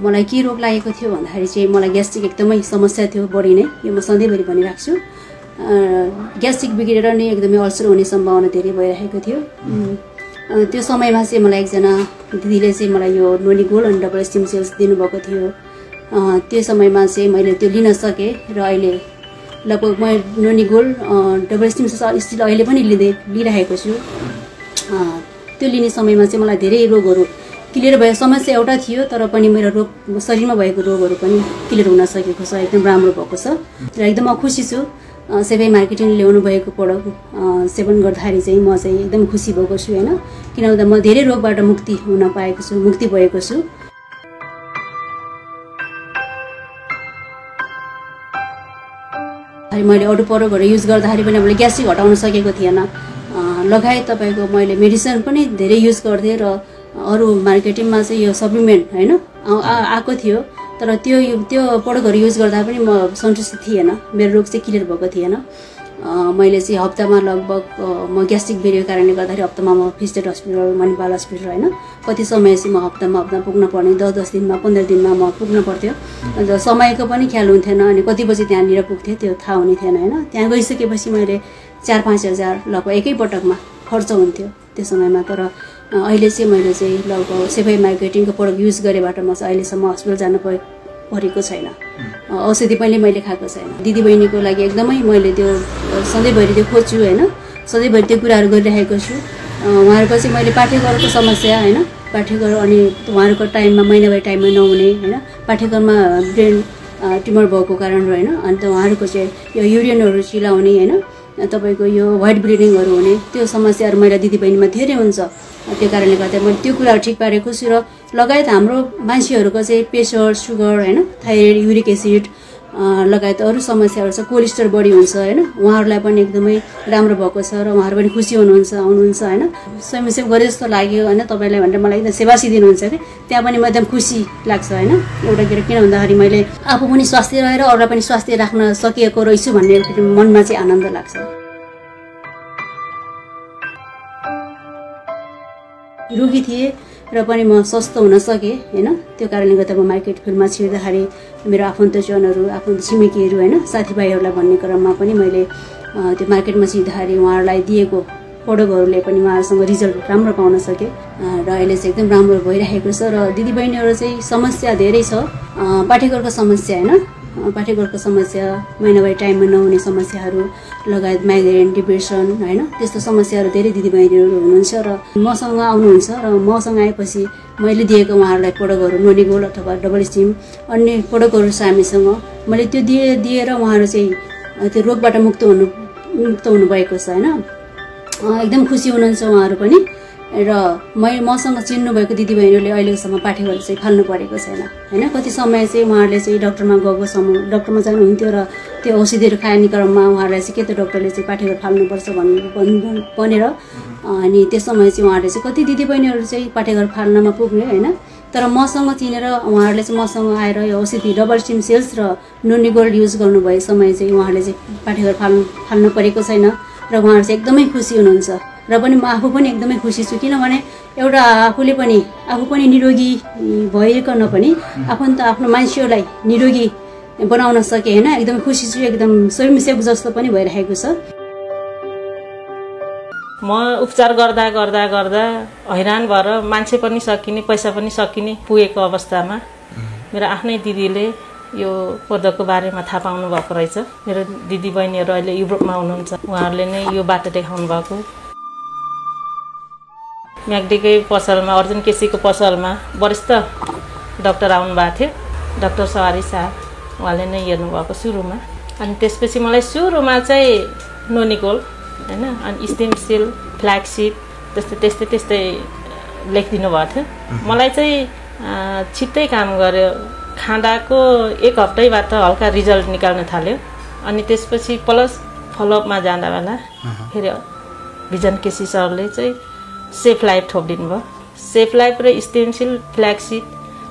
[SPEAKER 13] मलाई के रोग लागेको थियो भन्दाखेरि चाहिँ मलाई ग्यास्ट्रिक एकदमै समस्या थियो, बढी नै। यो म सधैँभरि भनिराख्छु, ग्यास्ट्रिक बिग्रेर नै एकदमै अल्सर हुने सम्भावना धेरै भइरहेको थियो। त्यो समयमा चाहिँ मलाई एकजना दिदीले चाहिँ मलाई यो नोनी गोल्ड अनि डबल स्टिम सेल्स दिनुभएको थियो। त्यो समयमा चाहिँ मैले त्यो लिन सकेँ र अहिले लगभग म noni gold double stem cells still अहिले पनि लिइरहेको छु। त्यो लिने समयमा चाहिँ मलाई धेरै रोगहरू क्लियर भयो। समस्या एउटा थियो तर पनि मेरो रोग, शरीरमा भएको रोगहरू पनि क्लियर हुन सकेको छ, एकदम राम्रो भएको छ र एकदम म खुसी छु। सेफी मार्केटिङले ल्याउनु भएको प्रडक्ट सेवन गर्दाखेरि चाहिँ म चाहिँ एकदम खुसी भएको छु होइन, किनभने म धेरै रोगबाट मुक्ति हुन पाएको छु, मुक्ति भएको छु। गर्दाखेरि मैले अरू प्रडक्टहरू युज गर्दाखेरि पनि मैले ग्यास्ट्रिक हटाउन सकेको थिएन। लगायत तपाईँको मैले मेडिसिन पनि धेरै युज गर्थेँ र अरू मार्केटिङमा चाहिँ यो सप्लिमेन्ट होइन आएको थियो, तर त्यो प्रडक्टहरू युज गर्दा पनि म सन्तुष्ट थिएन, मेरो रोग चाहिँ क्लियर भएको थिएन। मैले चाहिँ हप्तामा लगभग म ग्यास्ट्रिक बेरिएको कारणले गर्दाखेरि हप्तामा म फिस्टेड हस्पिटल, मणिपाल हस्पिटल होइन कति समय चाहिँ म हप्तामा पुग्न पर्ने, 10-10 दिनमा 15 दिनमा म पुग्न पर्थ्यो। अन्त समयको पनि ख्याल हुन्थेन अनि कति बजी त्यहाँनिर पुग्थेँ त्यो थाहा हुने थिएन होइन। त्यहाँ गइसकेपछि मैले 4-5 हजार लगभग एकै पटकमा खर्च हुन्थ्यो त्यो समयमा। तर अहिले चाहिँ मैले चाहिँ लगभग सेफाई मार्केटिङको प्रडक्ट युज गरेबाट म चाहिँ अहिलेसम्म हस्पिटल जानु परेको छैन, औषधि पनि मैले खाएको छैन। दिदीबहिनीको लागि एकदमै मैले त्यो सधैँभरि त्यो खोज्छु होइन, सधैँभरि त्यो कुराहरू गरिरहेको छु। उहाँहरूको चाहिँ मैले पाठ्यक्रमको समस्या होइन, पाठ्यक्रम अनि उहाँहरूको टाइममा महिनावारी टाइममा नहुने होइन, पाठ्यक्रममा ब्रेन ट्युमर भएको कारण होइन, अन्त उहाँहरूको चाहिँ यो युरिनहरू चिलाउने होइन, तपाईँको यो व्हाइट ब्लिडिङहरू हुने त्यो समस्याहरू महिला दिदीबहिनीमा धेरै हुन्छ। त्यो कारणले गर्दा मैले त्यो कुराहरू ठिक पारेको छु र लगायत हाम्रो मान्छेहरूको चाहिँ प्रेसर, सुगर होइन, थाइरोइड, युरिक एसिड लगायत अरू समस्याहरू छ, कोलेस्ट्रोल बढी हुन्छ होइन, उहाँहरूलाई पनि एकदमै राम्रो भएको छ र उहाँहरू पनि खुसी हुनुहुन्छ, आउनुहुन्छ होइन। स्वयंसेवा गरे जस्तो लाग्यो होइन तपाईँलाई भनेर मलाई एकदम सेवासी दिनुहुन्छ कि त्यहाँ पनि म एकदम खुसी लाग्छ होइन। एउटा किन भन्दाखेरि मैले आफू पनि स्वास्थ्य रहेर अरूलाई पनि स्वास्थ्य राख्न सकिएको रहेछु भन्ने मनमा चाहिँ आनन्द लाग्छ। रोगी थिएँ र पनि म स्वस्थ हुन सकेँ होइन। त्यो कारणले गर्दा म मार्केट फिल्डमा छिर्दाखेरि मेरो आफन्तजनहरू, आफन्त छिमेकीहरू होइन, साथीभाइहरूलाई भन्ने क्रममा पनि मैले त्यो मार्केटमा छिर्दाखेरि उहाँहरूलाई दिएको प्रडक्टहरूले पनि उहाँहरूसँग रिजल्ट राम्रो पाउन सकेँ र अहिले चाहिँ एकदम राम्रो भइरहेको छ। र दिदीबहिनीहरू चाहिँ समस्या धेरै छ, पाठ्यक्रमको समस्या होइन, पाठ्यक्रमको समस्या, महिनावारी टाइममा नहुने समस्याहरू लगायत माइग्रेन, डिप्रेसन होइन, त्यस्तो समस्याहरू धेरै दिदीबहिनीहरू हुनुहुन्छ र मसँग आउनुहुन्छ र मसँग आएपछि मैले दिएको उहाँहरूलाई प्रडक्टहरू नोनिगोल अथवा डबल स्टिम अन्य प्रडक्टहरू छ हामीसँग, मैले त्यो दिएर उहाँहरू चाहिँ त्यो रोगबाट मुक्त हुनुभएको छ होइन। एकदम खुसी हुनुहुन्छ उहाँहरू पनि र मसँग चिन्नुभएको दिदीबहिनीहरूले अहिलेसम्म पाठ्यक्रम चाहिँ फाल्नु परेको छैन होइन। कति समय चाहिँ उहाँहरूले चाहिँ डक्टरमा गएको डक्टरमा जानुहुन्थ्यो र त्यो औषधिहरू खाने क्रममा उहाँहरूलाई चाहिँ के त डक्टरले चाहिँ पाठ्यक्रम फाल्नुपर्छ भनेर अनि त्यस समय चाहिँ उहाँहरूले चाहिँ कति दिदीबहिनीहरू चाहिँ पाठ्यक्रम फाल्नमा पुग्ने होइन। तर मसँग चिनेर उहाँहरूले चाहिँ मसँग आएर यो औषधि डबल स्टिम सेल्स र नोनिगोल्ड युज गर्नुभए समय चाहिँ उहाँहरूले चाहिँ पाठ्यक्रम फाल्नु परेको छैन र उहाँहरू चाहिँ एकदमै खुसी हुनुहुन्छ र पनि म आफू पनि एकदमै खुसी छु। किनभने एउटा आफू पनि निरोगी भइकन पनि आफन्त आफ्नो मान्छेहरूलाई निरोगी बनाउन सके होइन, एकदम खुसी छु। एकदम स्वयंसेवक जस्तो पनि भइरहेको छ।
[SPEAKER 5] म उपचार गर्दा गर्दा गर्दा हैरान भएर मान्छे पनि सकिने, पैसा पनि सकिने पुगेको अवस्थामा मेरो आफ्नै दिदीले यो प्रडक्टको बारेमा थाहा पाउनु भएको रहेछ। मेरो दिदीबहिनीहरू अहिले युरोपमा हुनुहुन्छ, उहाँहरूले नै यो बाटो देखाउनु भएको। म्याग्दीकै पसलमा, अर्जुन केसीको पसलमा वरिष्ठ डाक्टर आउनुभएको थियो, डाक्टर सवारी साहब, उहाँले नै हेर्नुभएको सुरुमा। अनि त्यसपछि मलाई सुरुमा चाहिँ नोनिगोल होइन, अनि स्टेम सेल, फ्ल्याक्सिड त्यस्तै लेखिदिनु भएको थियो। मलाई चाहिँ छिट्टै काम गर्यो, खाँदाको 1 हप्तैबाट हल्का रिजल्ट निकाल्न थाल्यो। अनि त्यसपछि प्लस फलोअपमा जाँदा बेला फेरि भिजन केसी सरले चाहिँ सेफ लाइफ थोपिदिनु भयो। सेफ लाइफ र स्टेमसेल, फ्ल्याक्सिड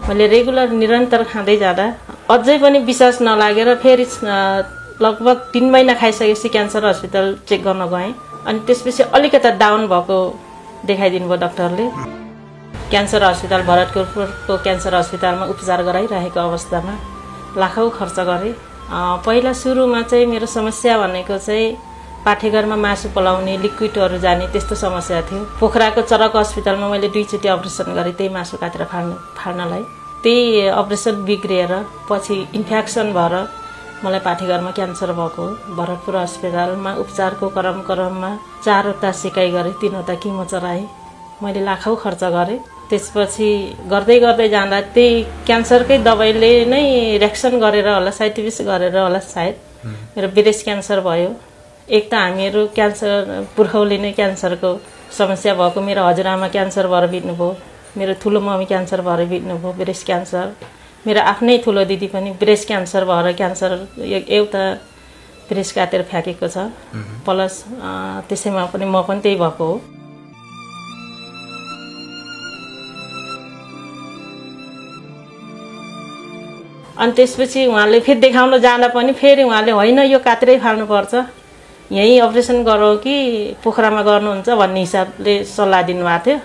[SPEAKER 5] मैले रेगुलर निरन्तर खाँदै जाँदा अझै पनि विश्वास नलागेर फेरि लगभग 3 महिना खाइसकेपछि क्यान्सर हस्पिटल चेक गर्न गएँ। अनि त्यसपछि अलिकता डाउन भएको देखाइदिनु भयो डाक्टरले। क्यान्सर हस्पिटल, भरतपुरको क्यान्सर हस्पिटलमा उपचार गराइरहेको अवस्थामा लाखौँ खर्च गरेँ। पहिला सुरुमा चाहिँ मेरो समस्या भनेको चाहिँ पाठेघरमा मासु पलाउने, लिक्विडहरू जाने त्यस्तो समस्या थियो। पोखराको चरक हस्पिटलमा मैले 2 चोटि अपरेसन गरेँ त्यही मासु काटेर फाल्नलाई। त्यही अपरेसन बिग्रिएर पछि इन्फेक्सन भएर मलाई पाठेघरमा क्यान्सर भएको। भरतपुर हस्पिटलमा उपचारको क्रममा 4वटा सिकाइ गरेँ, 3वटा किमो चराएँ। मैले लाखौँ खर्च गरेँ। त्यसपछि गर्दै जाँदा त्यही क्यान्सरकै दबाईले नै रिएक्सन गरेर होला, साइटिबिस गरेर होला सायद मेरो ब्रेस्ट क्यान्सर भयो। एक त हामीहरू क्यान्सर पुर्खौली नै क्यान्सरको समस्या भएको। मेरो हजुरआमा क्यान्सर भएर बित्नुभयो, मेरो ठुलो मम्मी क्यान्सर भएर बित्नुभयो, ब्रेस्ट क्यान्सर। मेरो आफ्नै ठुलो दिदी पनि ब्रेस्ट क्यान्सर भएर क्यान्सर एउटा ब्रेस काटेर फ्याँकेको छ प्लस त्यसैमा पनि म पनि त्यही भएको हो। अनि त्यसपछि उहाँले फेरि देखाउन जाँदा पनि फेरि उहाँले होइन यो काटेरै फाल्नुपर्छ, यहीँ अपरेसन गरौँ कि पोखरामा गर्नुहुन्छ भन्ने हिसाबले सल्लाह दिनुभएको थियो।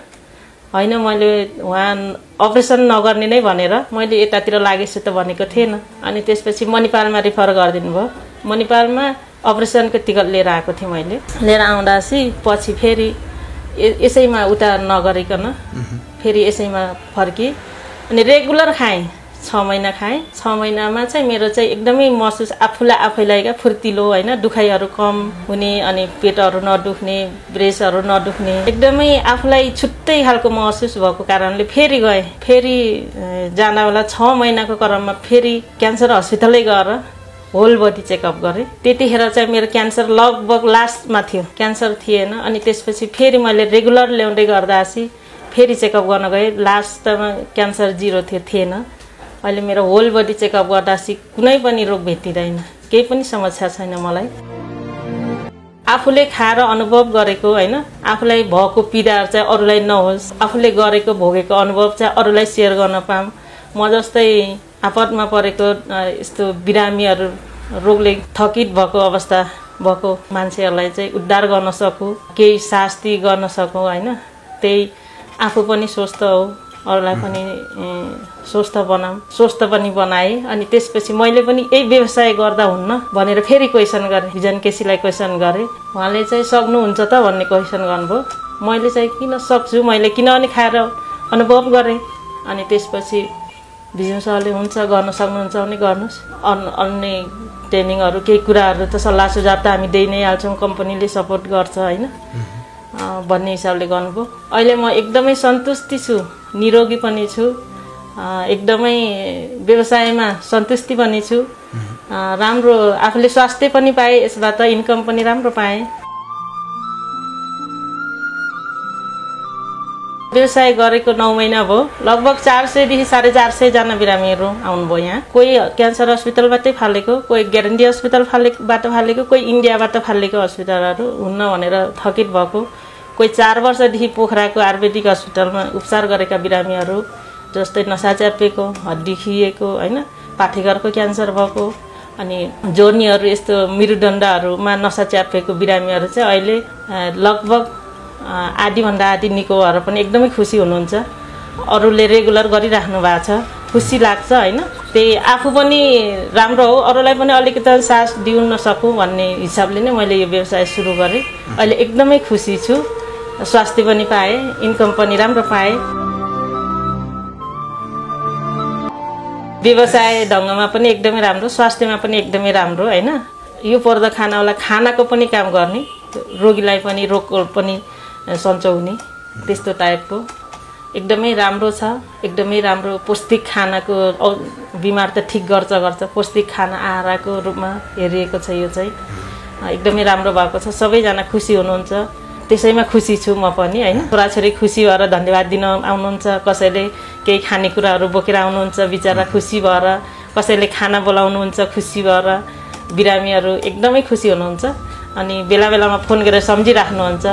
[SPEAKER 5] होइन मैले उहाँ अपरेसन नगर्ने नै भनेर मैले यतातिर लागेछु त भनेको थिएन। अनि त्यसपछि मणिपालमा रिफर गरिदिनु भयो। मणिपालमा अपरेसनको टिकट लिएर आएको थिएँ मैले। लिएर आउँदासी पछि फेरि यसैमा उता नगरिकन फेरि यसैमा फर्केँ अनि रेगुलर खाएँ। 6 महिना खाएँ। 6 महिनामा चाहिँ मेरो चाहिँ एकदमै महसुस आफैलाई क्या फुर्तिलो होइन, दुखाइहरू कम हुने अनि पेटहरू नदुख्ने, ब्रेसहरू नदुख्ने, एकदमै आफूलाई छुट्टै खालको महसुस भएको कारणले फेरि गएँ। फेरि जाँदा बेला 6 महिनाको क्रममा फेरि क्यान्सर हस्पिटलै गएर होल बडी चेकअप गरेँ। त्यतिखेर चाहिँ मेरो क्यान्सर लगभग लास्टमा थियो, क्यान्सर थिएन। अनि त्यसपछि फेरि मैले रेगुलर ल्याउँदै गर्दासी फेरि चेकअप गर्न गएँ। लास्टमा क्यान्सर 0 थिएन। अहिले मेरो होल बडी चेकअप गर्दासी कुनै पनि रोग भेटिँदैन, केही पनि समस्या छैन मलाई। आफूले खाएर अनुभव गरेको होइन, आफूलाई भएको पीडाहरू चाहिँ अरूलाई नहोस्, आफूले गरेको भोगेको अनुभव चाहिँ अरूलाई सेयर गर्न पाऊँ। म जस्तै आपतमा परेको यस्तो बिरामीहरू रोगले थकित भएको अवस्था भएको मान्छेहरूलाई चाहिँ उद्धार गर्न सकूँ, केही शास्ति गर्न सकूँ होइन। त्यही आफू पनि स्वस्थ हो, अरूलाई पनि स्वस्थ बनाऊँ, स्वस्थ पनि बनाएँ। अनि त्यसपछि मैले पनि यही व्यवसाय गर्दा हुन्न भनेर फेरि क्वेसन गरेँ, भिजन केसीलाई क्वेसन गरेँ। उहाँले चाहिँ सक्नुहुन्छ त भन्ने क्वेसन गर्नुभयो। मैले चाहिँ किन सक्छु, मैले किनभने खाएर अनुभव गरेँ। अनि त्यसपछि भिजन सरले हुन्छ गर्न सक्नुहुन्छ भने गर्नुहोस्, अन्य ट्रेनिङहरू केही कुराहरू त सल्लाह सुझाव त हामी दिइ नै हाल्छौँ, कम्पनीले सपोर्ट गर्छ होइन भन्ने हिसाबले गर्नुभयो। अहिले म एकदमै सन्तुष्टि छु, निरोगी पनि छु, एकदमै व्यवसायमा सन्तुष्टि पनि छु, राम्रो आफूले स्वास्थ्य पनि पाएँ, यसबाट इन्कम पनि राम्रो पाएँ। व्यवसाय गरेको 9 महिना भयो, लगभग 400 देखि 450 जना बिरामीहरू आउनुभयो यहाँ। कोही क्यान्सर हस्पिटलबाटै फालेको, कोही ग्यारेन्टी हस्पिटल बाट फालेको, कोही इन्डियाबाट फालेको हस्पिटलहरू हुन्न भनेर थकित भएको, कोही 4 वर्षदेखि पोखराको आयुर्वेदिक हस्पिटलमा उपचार गरेका बिरामीहरू जस्तै नसा च्यापेको, हड्डी खिएको होइन, पाठेघरको क्यान्सर भएको, अनि जोर्नीहरू यस्तो मेरुदण्डहरूमा नसा च्यापेको बिरामीहरू चाहिँ अहिले लगभग आधीभन्दा आधी निको भएर पनि एकदमै खुसी हुनुहुन्छ। अरूले रेगुलर गरिराख्नु भएको छ, खुसी लाग्छ होइन। त्यही आफू पनि राम्रो हो, अरूलाई पनि अलिकति सास दिउन सकूँ भन्ने हिसाबले नै मैले यो व्यवसाय सुरु गरेँ। अहिले एकदमै खुसी छु, स्वास्थ्य पनि पाएँ, इन्कम पनि राम्रो पाएँ। व्यवसाय ढङ्गमा पनि एकदमै राम्रो, स्वास्थ्यमा पनि एकदमै राम्रो होइन। यो पर्दा खानावाला खानाको पनि काम गर्ने, रोगीलाई पनि रोगको पनि सन्चो हुने त्यस्तो टाइपको एकदमै राम्रो छ। एकदमै राम्रो पौष्टिक खानाको बिमार त ठिक गर्छ, पौष्टिक खाना आहारको रूपमा हेरिएको छ। यो चाहिँ एकदमै राम्रो भएको छ, सबैजना खुसी हुनुहुन्छ, त्यसैमा खुसी छु म पनि होइन। छोराछोरी खुसी भएर धन्यवाद दिन आउनुहुन्छ, कसैले केही खानेकुराहरू बोकेर आउनुहुन्छ बिचरा खुसी भएर, कसैले खाना बोलाउनुहुन्छ खुसी भएर, बिरामीहरू एकदमै खुसी हुनुहुन्छ। अनि बेला बेलामा फोन गरेर सम्झिराख्नुहुन्छ,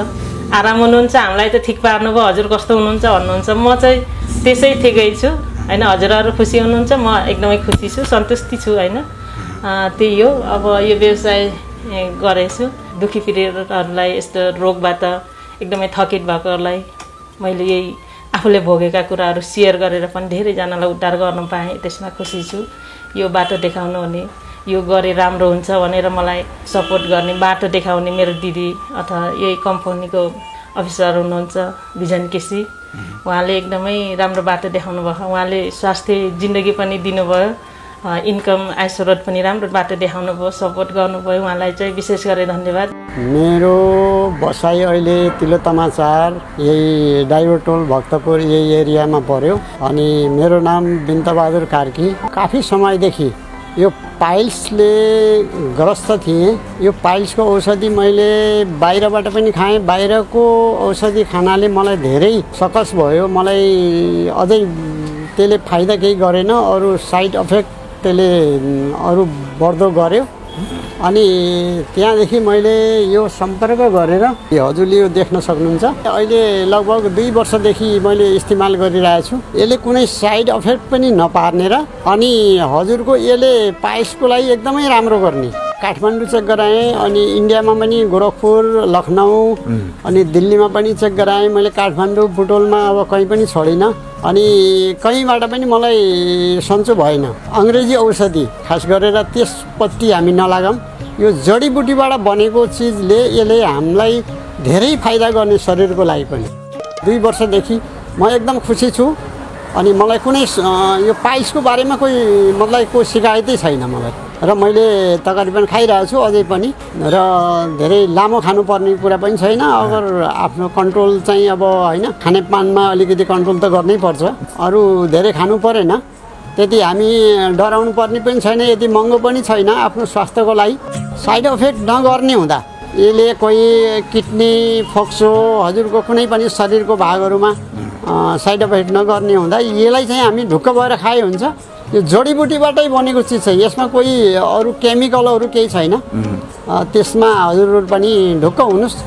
[SPEAKER 5] आराम हुनुहुन्छ, हामीलाई त ठिक पार्नुभयो, हजुर कस्तो हुनुहुन्छ भन्नुहुन्छ। म चाहिँ त्यसै ठिकै छु होइन, हजुरहरू खुसी हुनुहुन्छ, म एकदमै खुसी छु, सन्तुष्टि छु होइन। त्यही हो, अब यो व्यवसाय गरेछु। दुखी पीडितहरूलाई, यस्तो रोगबाट एकदमै थकित भएकोहरूलाई मैले यही आफूले भोगेका कुराहरू सेयर गरेर पनि धेरैजनालाई उद्धार गर्न पाएँ, त्यसमा खुसी छु। यो बाटो देखाउनु हुने, यो गरे राम्रो हुन्छ भनेर मलाई सपोर्ट गर्ने, बाटो देखाउने मेरो दिदी अथवा यही कम्पनीको अफिसर हुनुहुन्छ भिजन केसी, उहाँले एकदमै राम्रो बाटो देखाउनु भयो। उहाँले स्वास्थ्य जिन्दगी पनि दिनुभयो, इन्कम आय स्रोत पनि राम्रो बाटो देखाउनु भयो, सपोर्ट गर्नुभयो, उहाँलाई चाहिँ विशेष गरेर धन्यवाद।
[SPEAKER 14] मेरो बसाइ अहिले तिलोत्तमा 4 यही डाइभरटोल भक्तपुर यही एरियामा पर्यो। अनि मेरो नाम बिन्तबहादुर कार्की। काफी समयदेखि यो पाइल्सले ग्रस्त थिएँ। यो पाइल्सको औषधि मैले बाहिरबाट पनि खाएँ, बाहिरको औषधि खानाले मलाई धेरै सकस भयो, मलाई अझै त्यसले फाइदा केही गरेन, अरू साइड इफेक्ट त्यसले अरू बढ्दो गर्यो। अनि त्यहाँदेखि मैले यो सम्पर्क गरेर हजुरले यो देख्न सक्नुहुन्छ अहिले लगभग 2 वर्षदेखि मैले इस्तेमाल गरिरहेको छु यसले कुनै साइड इफेक्ट पनि नपार्ने र अनि हजुरको यसले पाइल्सको लागि एकदमै राम्रो गर्ने काठमाडौँ चेक गराएँ अनि इन्डियामा पनि गोरखपुर लखनऊ अनि दिल्लीमा पनि चेक गराएँ मैले काठमाडौँ बुटोलमा अब कहीँ पनि छोडिनँ अनि कहीँबाट पनि मलाई सन्चो भएन अङ्ग्रेजी औषधि खास गरेर त्यसपट्टि हामी नलागौँ यो जडीबुटीबाट बनेको चिजले यसले हामीलाई धेरै फाइदा गर्ने शरीरको लागि पनि 2 वर्षदेखि म एकदम खुसी छु अनि मलाई कुनै यो पाइल्सको बारेमा कोही सिकायतै छैन मलाई र मैले तकरिबन खाइरहेको छु अझै पनि र धेरै लामो खानुपर्ने कुरा पनि छैन अगर आफ्नो कन्ट्रोल चाहिँ अब होइन खानेपानमा अलिकति कन्ट्रोल त गर्नै पर्छ अरू धेरै खानु परेन त्यति हामी डराउनु पर्ने पनि छैन यति महँगो पनि छैन आफ्नो स्वास्थ्यको लागि साइड इफेक्ट नगर्ने हुँदा यसले कोही किडनी फोक्सो हजुरको कुनै पनि शरीरको भागहरूमा साइड इफेक्ट नगर्ने हुँदा यसलाई चाहिँ हामी ढुक्क भएर खाए हुन्छ यो जडीबुटीबाटै बनेको चिज छ यसमा कोही अरू केमिकलहरू केही छैन त्यसमा हजुरहरू पनि ढुक्क हुनुहोस्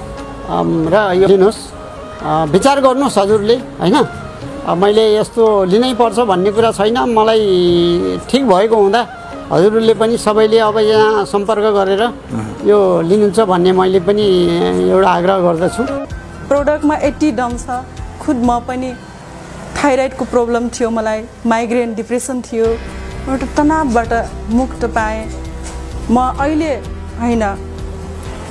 [SPEAKER 14] र यो लिनुहोस् विचार गर्नुहोस् हजुरले होइन मैले यस्तो लिनै पर्छ भन्ने कुरा छैन मलाई ठिक भएको हुँदा हजुरहरूले पनि सबैले अब यहाँ सम्पर्क गरेर यो लिनुहुन्छ भन्ने मैले पनि एउटा आग्रह गर्दछु
[SPEAKER 2] प्रोडक्टमा 80 डम छ खुद म पनि थाइराइडको प्रब्लम थियो मलाई माइग्रेन डिप्रेसन थियो एउटा तनावबाट मुक्त पाएँ म अहिले होइन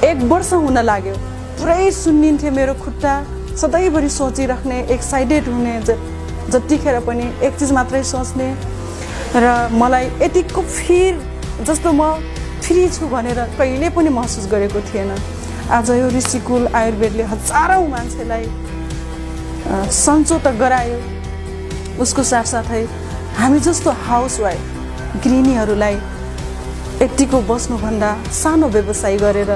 [SPEAKER 2] 1 वर्ष हुन लाग्यो पुरै सुन्निन्थ्यो मेरो खुट्टा सधैँभरि सोचिराख्ने एक्साइटेड हुने जतिखेर पनि एक चिज मात्रै सोच्ने र मलाई यतिको जस्तो म फ्री छु भनेर कहिले पनि महसुस गरेको थिएन आज यो ऋषिकुल आयुर्वेदले हजारौँ मान्छेलाई सन्चो त गरायो उसको साथसाथै हामी जस्तो हाउसवाइफ गृहिणीहरूलाई यतिको बस्नुभन्दा सानो व्यवसाय गरेर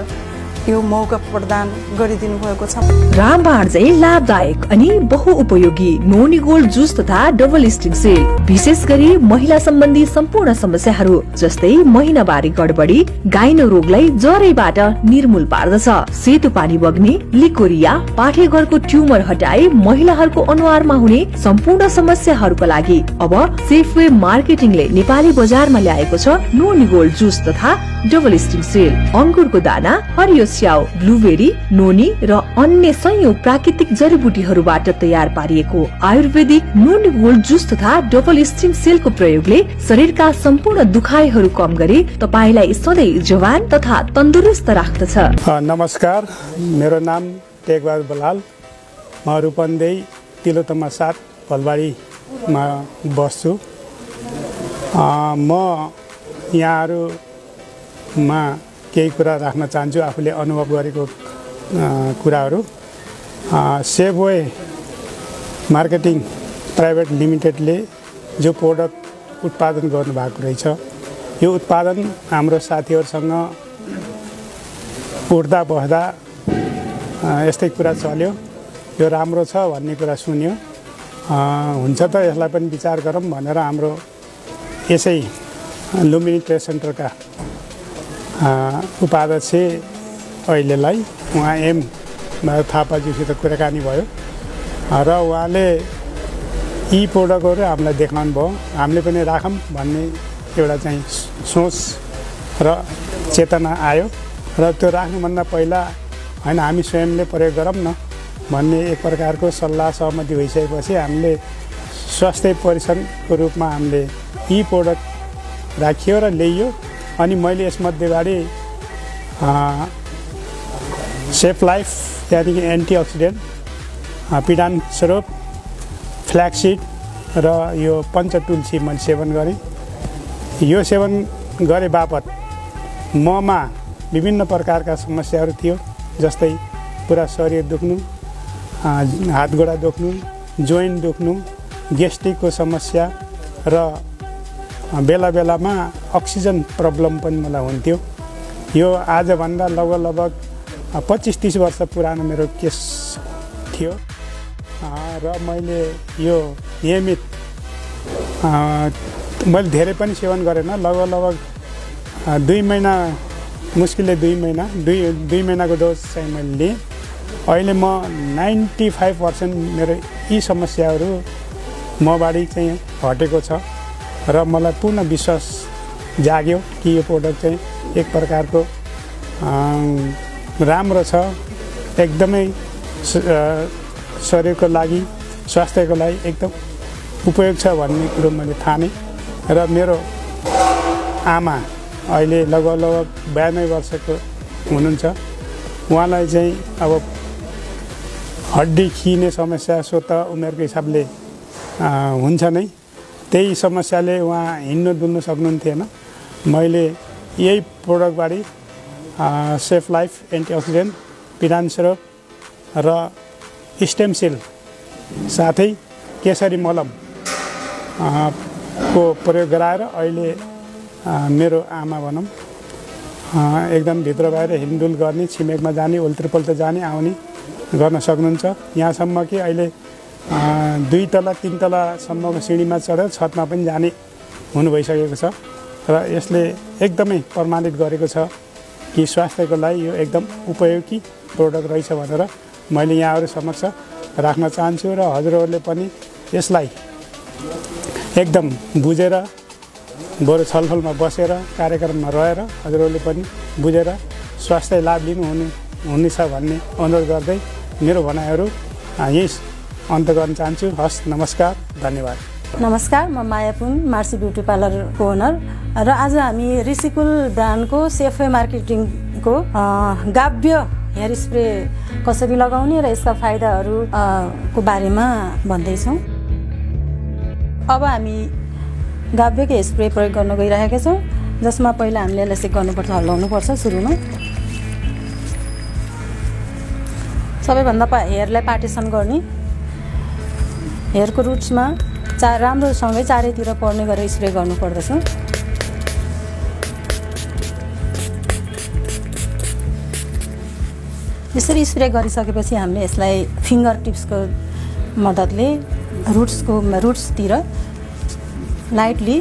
[SPEAKER 2] यो मौका प्रदान गरिदिनु भएको छ
[SPEAKER 15] रामबाण चाहिँ लाभदायक अनि बहुउपयोगी नोनी गोल्ड जुस तथा डबल स्टिङ सेल विशेष गरी महिला सम्बन्धी सम्पूर्ण समस्याहरू जस्तै महिनावारी गडबडी गाइनो रोगलाई जरैबाट निर्मूल पार्दछ सेतो पानी बग्ने लिकोरिया पाठेघरको ट्युमर हटाई महिलाहरूको अनुहारमा हुने सम्पूर्ण समस्याहरूका लागि अब सेफवे मार्केटिङले नेपाली बजारमा ल्याएको छ नोनी गोल्ड जुस तथा डबल स्टिङ सेल अंगुरको दाना हरियो स्याउ ब्लुबेरी नोनी र अन्य संयोग प्राकृतिक जडीबुटीहरूबाट तयार पारिएको आयुर्वेदिक नोनी गोल्ड जुस तथा डबल स्टिङ सेलको प्रयोगले शरीरका सम्पूर्ण दुखाइहरू कम गरी तपाईलाई सधैँ जवान तथा तन्दुरुस्त राख्दछ
[SPEAKER 16] नमस्कार मेरो नाम टेकबहादुर बलाल म रूपन्देही तिलोत्तमा 7 फलबारीमा बस्छु म यहाँहरूमा केही कुरा राख्न चाहन्छु आफूले अनुभव गरेको कुराहरू सेफवे मार्केटिङ प्राइभेट लिमिटेडले जो प्रोडक्ट उत्पादन गर्नुभएको रहेछ यो उत्पादन हाम्रो साथीहरूसँग उठ्दा बस्दा यस्तै कुरा चल्यो यो राम्रो छ भन्ने कुरा सुन्यो हुन्छ त यसलाई पनि विचार गरौँ भनेर हाम्रो यसै लुम्बिनी ट्रेड सेन्टरका उपाध्यक्ष अहिलेलाई उहाँ एम थापाज्यूसित कुराकानी भयो र उहाँले यी प्रोडक्टहरू हामीलाई देखाउनु भयो हामीले पनि राखौँ भन्ने एउटा चाहिँ सोच र चेतना आयो र त्यो राख्नुभन्दा पहिला होइन हामी स्वयंले प्रयोग गरौँ न भन्ने एक प्रकारको सल्लाह सहमति भइसकेपछि हामीले स्वास्थ्य परीक्षणको रूपमा हामीले यी प्रोडक्ट राखियो र ल्याइयो अनि मैले यसमध्येबाट सेफ लाइफ त्यहाँदेखि एन्टिअक्सिडेन्ट पिडान स्वरूप फ्ल्याक्सिड र यो पञ्चतुलसी मैले सेवन गरेँ यो सेवन गरे बापत ममा विभिन्न प्रकारका समस्याहरू थियो जस्तै पुरा शरीर दुख्नु हात गोडा दुख्नु जोइन्ट दुख्नु ग्यास्ट्रिकको समस्या र बेला बेलामा अक्सिजन प्रब्लम पनि मलाई हुन्थ्यो यो आजभन्दा लगभग 25-30 वर्ष पुरानो मेरो केस थियो र मैले यो नियमित मैले धेरै पनि सेवन गरेन लगभग 2 महिना मुस्किलले 2 महिनाको डोज चाहिँ मैले लिएँ। अहिले म 95% मेरो यी समस्याहरू मबाडी चाहिँ हटेको छ र मलाई पूर्ण विश्वास जाग्यो कि यो प्रोडक्ट चाहिँ एक प्रकारको राम्रो छ, एकदमै शरीरको लागि स्वास्थ्यको लागि एकदम उपयोग छ भन्ने कुरो मैले ठाने। र मेरो आमा अहिले लगभग 92 वर्षको हुनुहुन्छ। उहाँलाई चाहिँ अब हड्डी खिने समस्या स्वत उमेरको हिसाबले हुन्छ नै, त्यही समस्याले उहाँ हिँड्नु डुल्नु सक्नुहुन्थेन। मैले यही प्रोडक्टबाट सेफ लाइफ एन्टिअक्सिडेन्ट पिरान्सरो र स्टेम सेल साथै केसरी मलम को प्रयोग गराएर अहिले मेरो आमा भनौँ एकदम भित्र बाहिर हिँडडुल गर्ने, छिमेकमा जाने, उल्टोपल्ट जाने आउने गर्न सक्नुहुन्छ। यहाँसम्म कि अहिले 2 तला 3 तलासम्मको सिँढीमा चढेर छतमा पनि जाने हुनु भइसकेको छ र यसले एकदमै प्रमाणित गरेको छ कि स्वास्थ्यको लागि यो एकदम उपयोगी प्रोडक्ट रहेछ भनेर मैले यहाँहरू समक्ष राख्न चाहन्छु। र हजुरहरूले पनि यसलाई एकदम बुझेर बरु छलफलमा बसेर कार्यक्रममा रहेर हजुरहरूले पनि बुझेर स्वास्थ्य लाभ हुनेछ भन्ने अनुरोध गर्दै मेरो भनाइहरू यही अन्त गर्न चाहन्छु। हस्, नमस्कार, धन्यवाद।
[SPEAKER 2] नमस्कार, म माया पुन, मार्सी ब्युटी पार्लरको ओनर र आज हामी ऋषिकुल ब्रान्डको सेफवे मार्केटिङको गाभ्य हेयर स्प्रे कसरी लगाउने र यसका फाइदाहरू को बारेमा भन्दैछौँ। अब हामी गाभ्यको स्प्रे प्रयोग गर्न गइरहेका छौँ, जसमा पहिला हामीले यसलाई सेक गर्नुपर्छ, हल्लाउनुपर्छ। सुरुमा सबैभन्दा हेयरलाई पार्टिसन गर्ने, हेयरको रुट्समा राम्रोसँगै चारैतिर पर्ने गरेर स्प्रे गर्नुपर्दछ। यसरी स्प्रे गरिसकेपछि हामीले यसलाई फिङ्गर टिप्सको मद्दतले रुट्सतिर लाइटली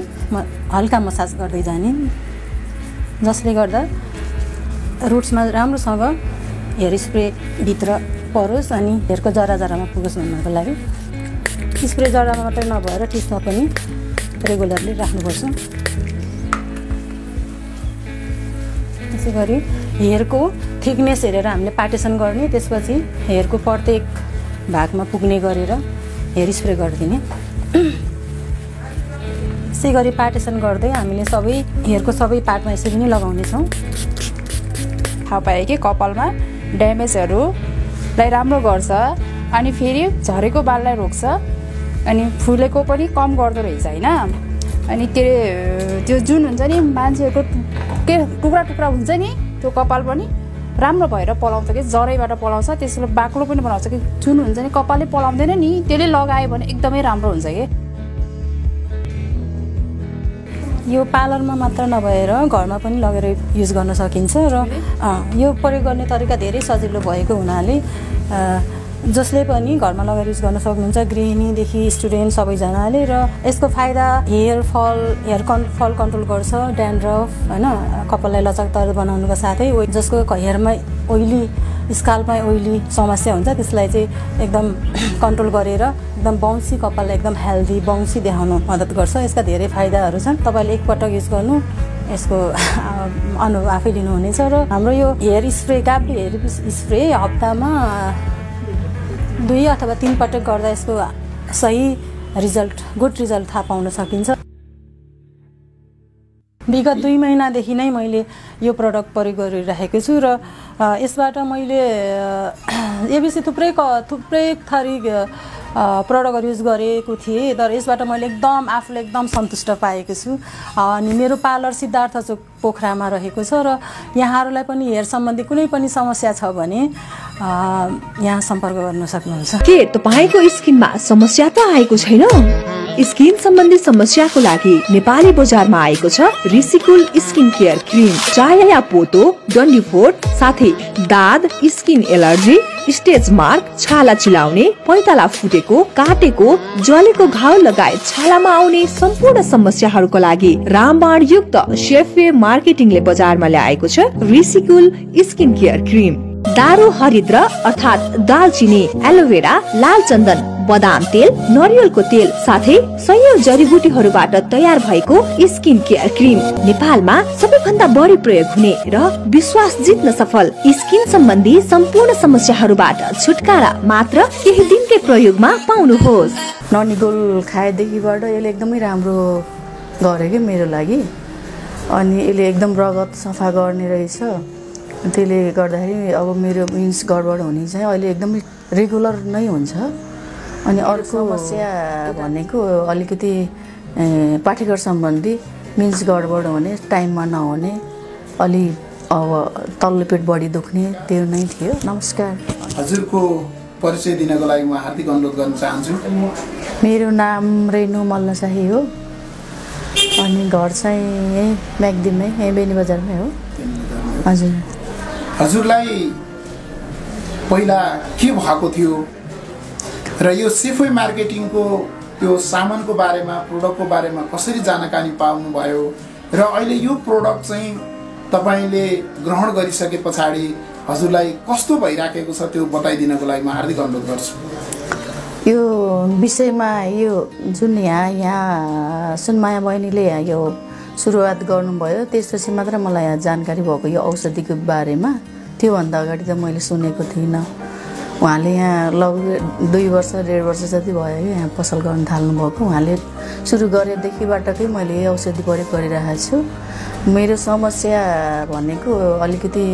[SPEAKER 2] हल्का मसाज गर्दै जाने, जसले गर्दा रुट्समा राम्रोसँग हेयर स्प्रे भित्र परोस् अनि हेयरको जरामा पुगोस् भन्नको लागि। स्प्रे जरामा मात्रै नभएर टिप्समा पनि रेगुलरली राख्नुपर्छ। त्यसै गरी हेयरको थिकनेस हेरेर हामीले पार्टिसन गर्ने, त्यसपछि हेयरको प्रत्येक भागमा पुग्ने गरेर हेयर स्प्रे गरिदिने। यसै गरी पार्टिसन गर्दै हामीले हेयरको सबै पार्टमा यसरी नै लगाउनेछौँ।
[SPEAKER 17] थाहा पाएँ कि कपालमा ड्यामेजहरूलाई राम्रो गर्छ अनि फेरि झरेको बाललाई रोक्छ अनि फुलेको पनि कम गर्दो रहेछ होइन। अनि त्यो जुन हुन्छ नि मान्छेको टुक्रा टुक्रा हुन्छ नि, त्यो कपाल पनि राम्रो भएर पलाउँछ कि जरैबाट पलाउँछ, त्यसले बाक्लो पनि बनाउँछ कि जुन हुन्छ नि कपालले पलाउँदैन नि, त्यसले लगायो भने एकदमै राम्रो हुन्छ कि। यो पार्लरमा मात्र नभएर घरमा पनि लगेर युज गर्न सकिन्छ र यो प्रयोग गर्ने तरिका धेरै सजिलो भएको हुनाले जसले पनि घरमा लगेर युज गर्न सक्नुहुन्छ, गृहिणीदेखि स्टुडेन्ट सबैजनाले। र यसको फाइदा हेयर फल कन्ट्रोल गर्छ, ड्यान्ड्रफ होइन, कपाललाई लचकदार बनाउनुको साथै जसको हेयरमा ओइली स्काल्पमा ओइली समस्या हुन्छ त्यसलाई चाहिँ एकदम कन्ट्रोल गरेर एकदम बाउन्सी कपाललाई एकदम हेल्दी बाउन्सी देखाउन मद्दत गर्छ। यसका धेरै फाइदाहरू छन्। तपाईँले एकपटक युज गर्नु, यसको अनुभव आफै लिनुहुनेछ। र हाम्रो यो हेयर स्प्रे गाभ्य हेयर स्प्रे हप्तामा 2 अथवा 3 पटक गर्दा यसको सही रिजल्ट, गुड रिजल्ट थाहा पाउन सकिन्छ। विगत 2 महिनादेखि नै मैले यो प्रडक्ट प्रयोग गरिरहेको छु र यसबाट मैले एबिसी थुप्रै थरी प्रडक्टहरू युज गरेको थिएँ, तर यसबाट मैले आफूलाई एकदम सन्तुष्ट पाएको छु। अनि मेरो पार्लर सिद्धार्थ चोक पोखरामा रहेको छ र यहाँहरूलाई पनि हेयर सम्बन्धी कुनै पनि समस्या छ भने यहाँ सम्पर्क गर्न सक्नुहुन्छ।
[SPEAKER 15] के तपाईको स्किनमा समस्या त आएको छैन? स्किन सम्बन्धी समस्याको लागि नेपाली बजारमा आएको छ ऋषिकुल स्किन केयर क्रिम, चाया या पोतो, डन्डीफोर साथै दाद, स्किन एलर्जी, स्टेज मार्क, छाला चिलाउने, पैताला फुटेको, काटेको, जलेको घाउ लगायत छालामा आउने सम्पूर्ण समस्याहरूको लागि रामबाण युक्त सेफवे मार्केटिङले बजारमा ल्याएको छ ऋषिकुल स्किन केयर क्रिम। दारू हरिद्र अर्थात दालचिनी, एलोभेरा, लाल चन्दन, बदाम तेल, नरिवलको तेल साथै सयौं जडीबुटीहरूबाट तयार भएको स्किन केयर क्रिम नेपालमा सबैभन्दा बढी प्रयोग हुने र विश्वास जित्न सफल स्किन सम्बन्धी सम्पूर्ण समस्याहरूबाट छुटकारा मात्र केही दिनकै प्रयोगमा पाउनुहोस्।
[SPEAKER 17] ननीगोल खाएदेखिबाट यसले एकदमै राम्रो गरे के मेरो लागि। अनि यसले एकदम रगत सफा गर्ने रहेछ। त्यसले गर्दाखेरि अब मेरो मिन्स गडबड हुने चाहिँ अहिले एकदमै रेगुलर नै हुन्छ। अनि अर्को समस्या भनेको अलिकति पाठेघर सम्बन्धी मिन्स गडबड हुने, टाइममा नहुने, अलि अब तल्लो पेट बढी दुख्ने, त्यो नै थियो। नमस्कार।
[SPEAKER 11] हजुरको परिचय दिनको लागि म हार्दिक अनुरोध गर्न चाहन्छु।
[SPEAKER 17] मेरो नाम रेणु मल्लशाही हो। अनि घर चाहिँ यहीँ म्याग्दीमै, यहीँ बेनी बजारमै हो। हजुर।
[SPEAKER 11] हजुरलाई पहिला के भएको थियो र यो सेफवे मार्केटिङको यो सामानको बारेमा, प्रोडक्टको बारेमा कसरी जानकारी पाउनुभयो र अहिले यो प्रोडक्ट चाहिँ तपाईँले ग्रहण गरिसके पछाडि हजुरलाई कस्तो भइराखेको छ त्यो बताइदिनको लागि म हार्दिक अनुरोध गर्छु।
[SPEAKER 17] यो विषयमा यो जुन यहाँ सुनमाया बहिनीले यो सुरुवात गर्नुभयो त्यसपछि मात्र मलाई यहाँ जानकारी भएको यो औषधिको बारेमा। त्योभन्दा अगाडि त मैले सुनेको थिइनँ। उहाँले यहाँ लगभग 2 वर्ष 1.5 वर्ष जति भयो यहाँ पसल गर्न थाल्नुभएको। उहाँले सुरु गरेदेखिबाटकै मैले यो औषधि प्रयोग गरिरहेको छु। मेरो समस्या भनेको अलिकति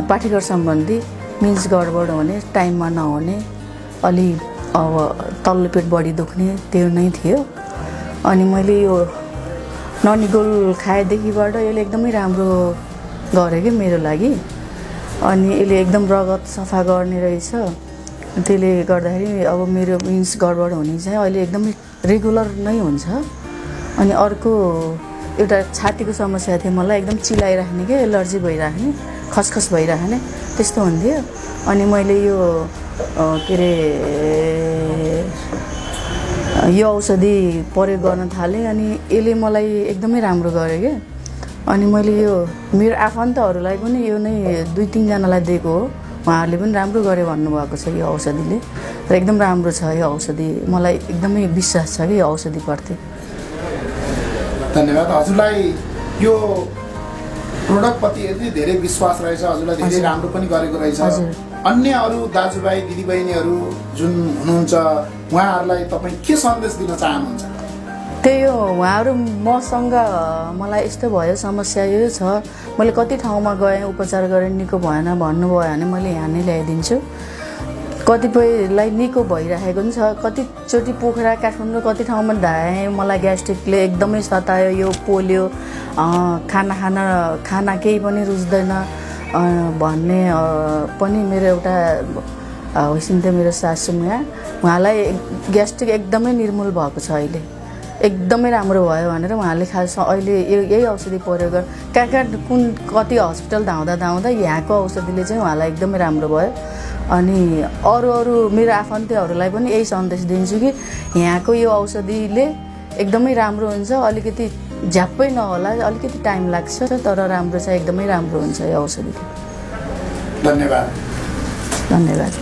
[SPEAKER 17] पाठेघर सम्बन्धी मिन्स गडबड हुने, टाइममा नहुने, अलि अब तल्लो पेट बढी दुख्ने, त्यो नै थियो। अनि मैले यो ननीगोल खाएदेखिबाट यसले एकदमै राम्रो गरे कि मेरो लागि। अनि यसले एकदम रगत सफा गर्ने रहेछ। त्यसले गर्दाखेरि अब मेरो मिन्स गडबड हुने चाहिँ अहिले एकदमै रेगुलर नै हुन्छ। अनि अर्को एउटा छातीको समस्या थियो, मलाई एकदम चिलाइराख्ने के, एलर्जी भइराख्ने, खसखस भइराख्ने त्यस्तो हुन्थ्यो। अनि मैले यो के अरे यो औषधि प्रयोग गर्न थालेँ। अनि यसले मलाई एकदमै राम्रो गरे क्या। अनि मैले यो मेरो आफन्तहरूलाई पनि यो नै 2-3 जनालाई दिएको हो। उहाँहरूले पनि राम्रो गरे भन्नुभएको छ यो औषधिले र एकदम राम्रो छ यो औषधि। मलाई एकदमै विश्वास छ कि यो औषधिप्रति।
[SPEAKER 11] धन्यवाद। हजुरलाई यो प्रोडक्टप्रति यति धेरै विश्वास रहेछ, हजुरलाई धेरै राम्रो पनि गरेको रहेछ। अन्य अरू दाजुभाइ दिदीबहिनीहरू जुन हुनुहुन्छ उहाँहरूलाई तपाईँ के सन्देश दिन चाहनुहुन्छ?
[SPEAKER 17] त्यही हो, उहाँहरू मसँग मलाई यस्तो भयो, समस्या यो छ, मैले कति ठाउँमा गएँ, उपचार गरेँ, निको भएन भन्नुभयो भने मैले यहाँ नै ल्याइदिन्छु। कतिपयलाई निको भइरहेको पनि छ। कतिचोटि पोखरा, काठमाडौँ कति ठाउँमा धाएँ, मलाई ग्यास्ट्रिकले एकदमै सतायो, यो पोल्यो, खाना केही पनि रुच्दैन भन्ने पनि मेरो एउटा होइसिन्थ्यो मेरो सासूमा। उहाँलाई ग्यास्ट्रिक एकदमै निर्मूल भएको छ, अहिले एकदमै राम्रो भयो भनेर उहाँले खास अहिले यही औषधि प्रयोग गर कति हस्पिटल धाउँदा यहाँको औषधिले चाहिँ उहाँलाई एकदमै राम्रो भयो। अनि अरू मेरो आफन्तीहरूलाई पनि यही सन्देश दिन्छु कि यहाँको यो औषधिले एकदमै राम्रो हुन्छ। अलिकति झ्याप्पै नहोला, अलिकति टाइम लाग्छ, तर राम्रो छ, एकदमै राम्रो हुन्छ यो औषधि।
[SPEAKER 11] धन्यवाद।
[SPEAKER 17] धन्यवाद।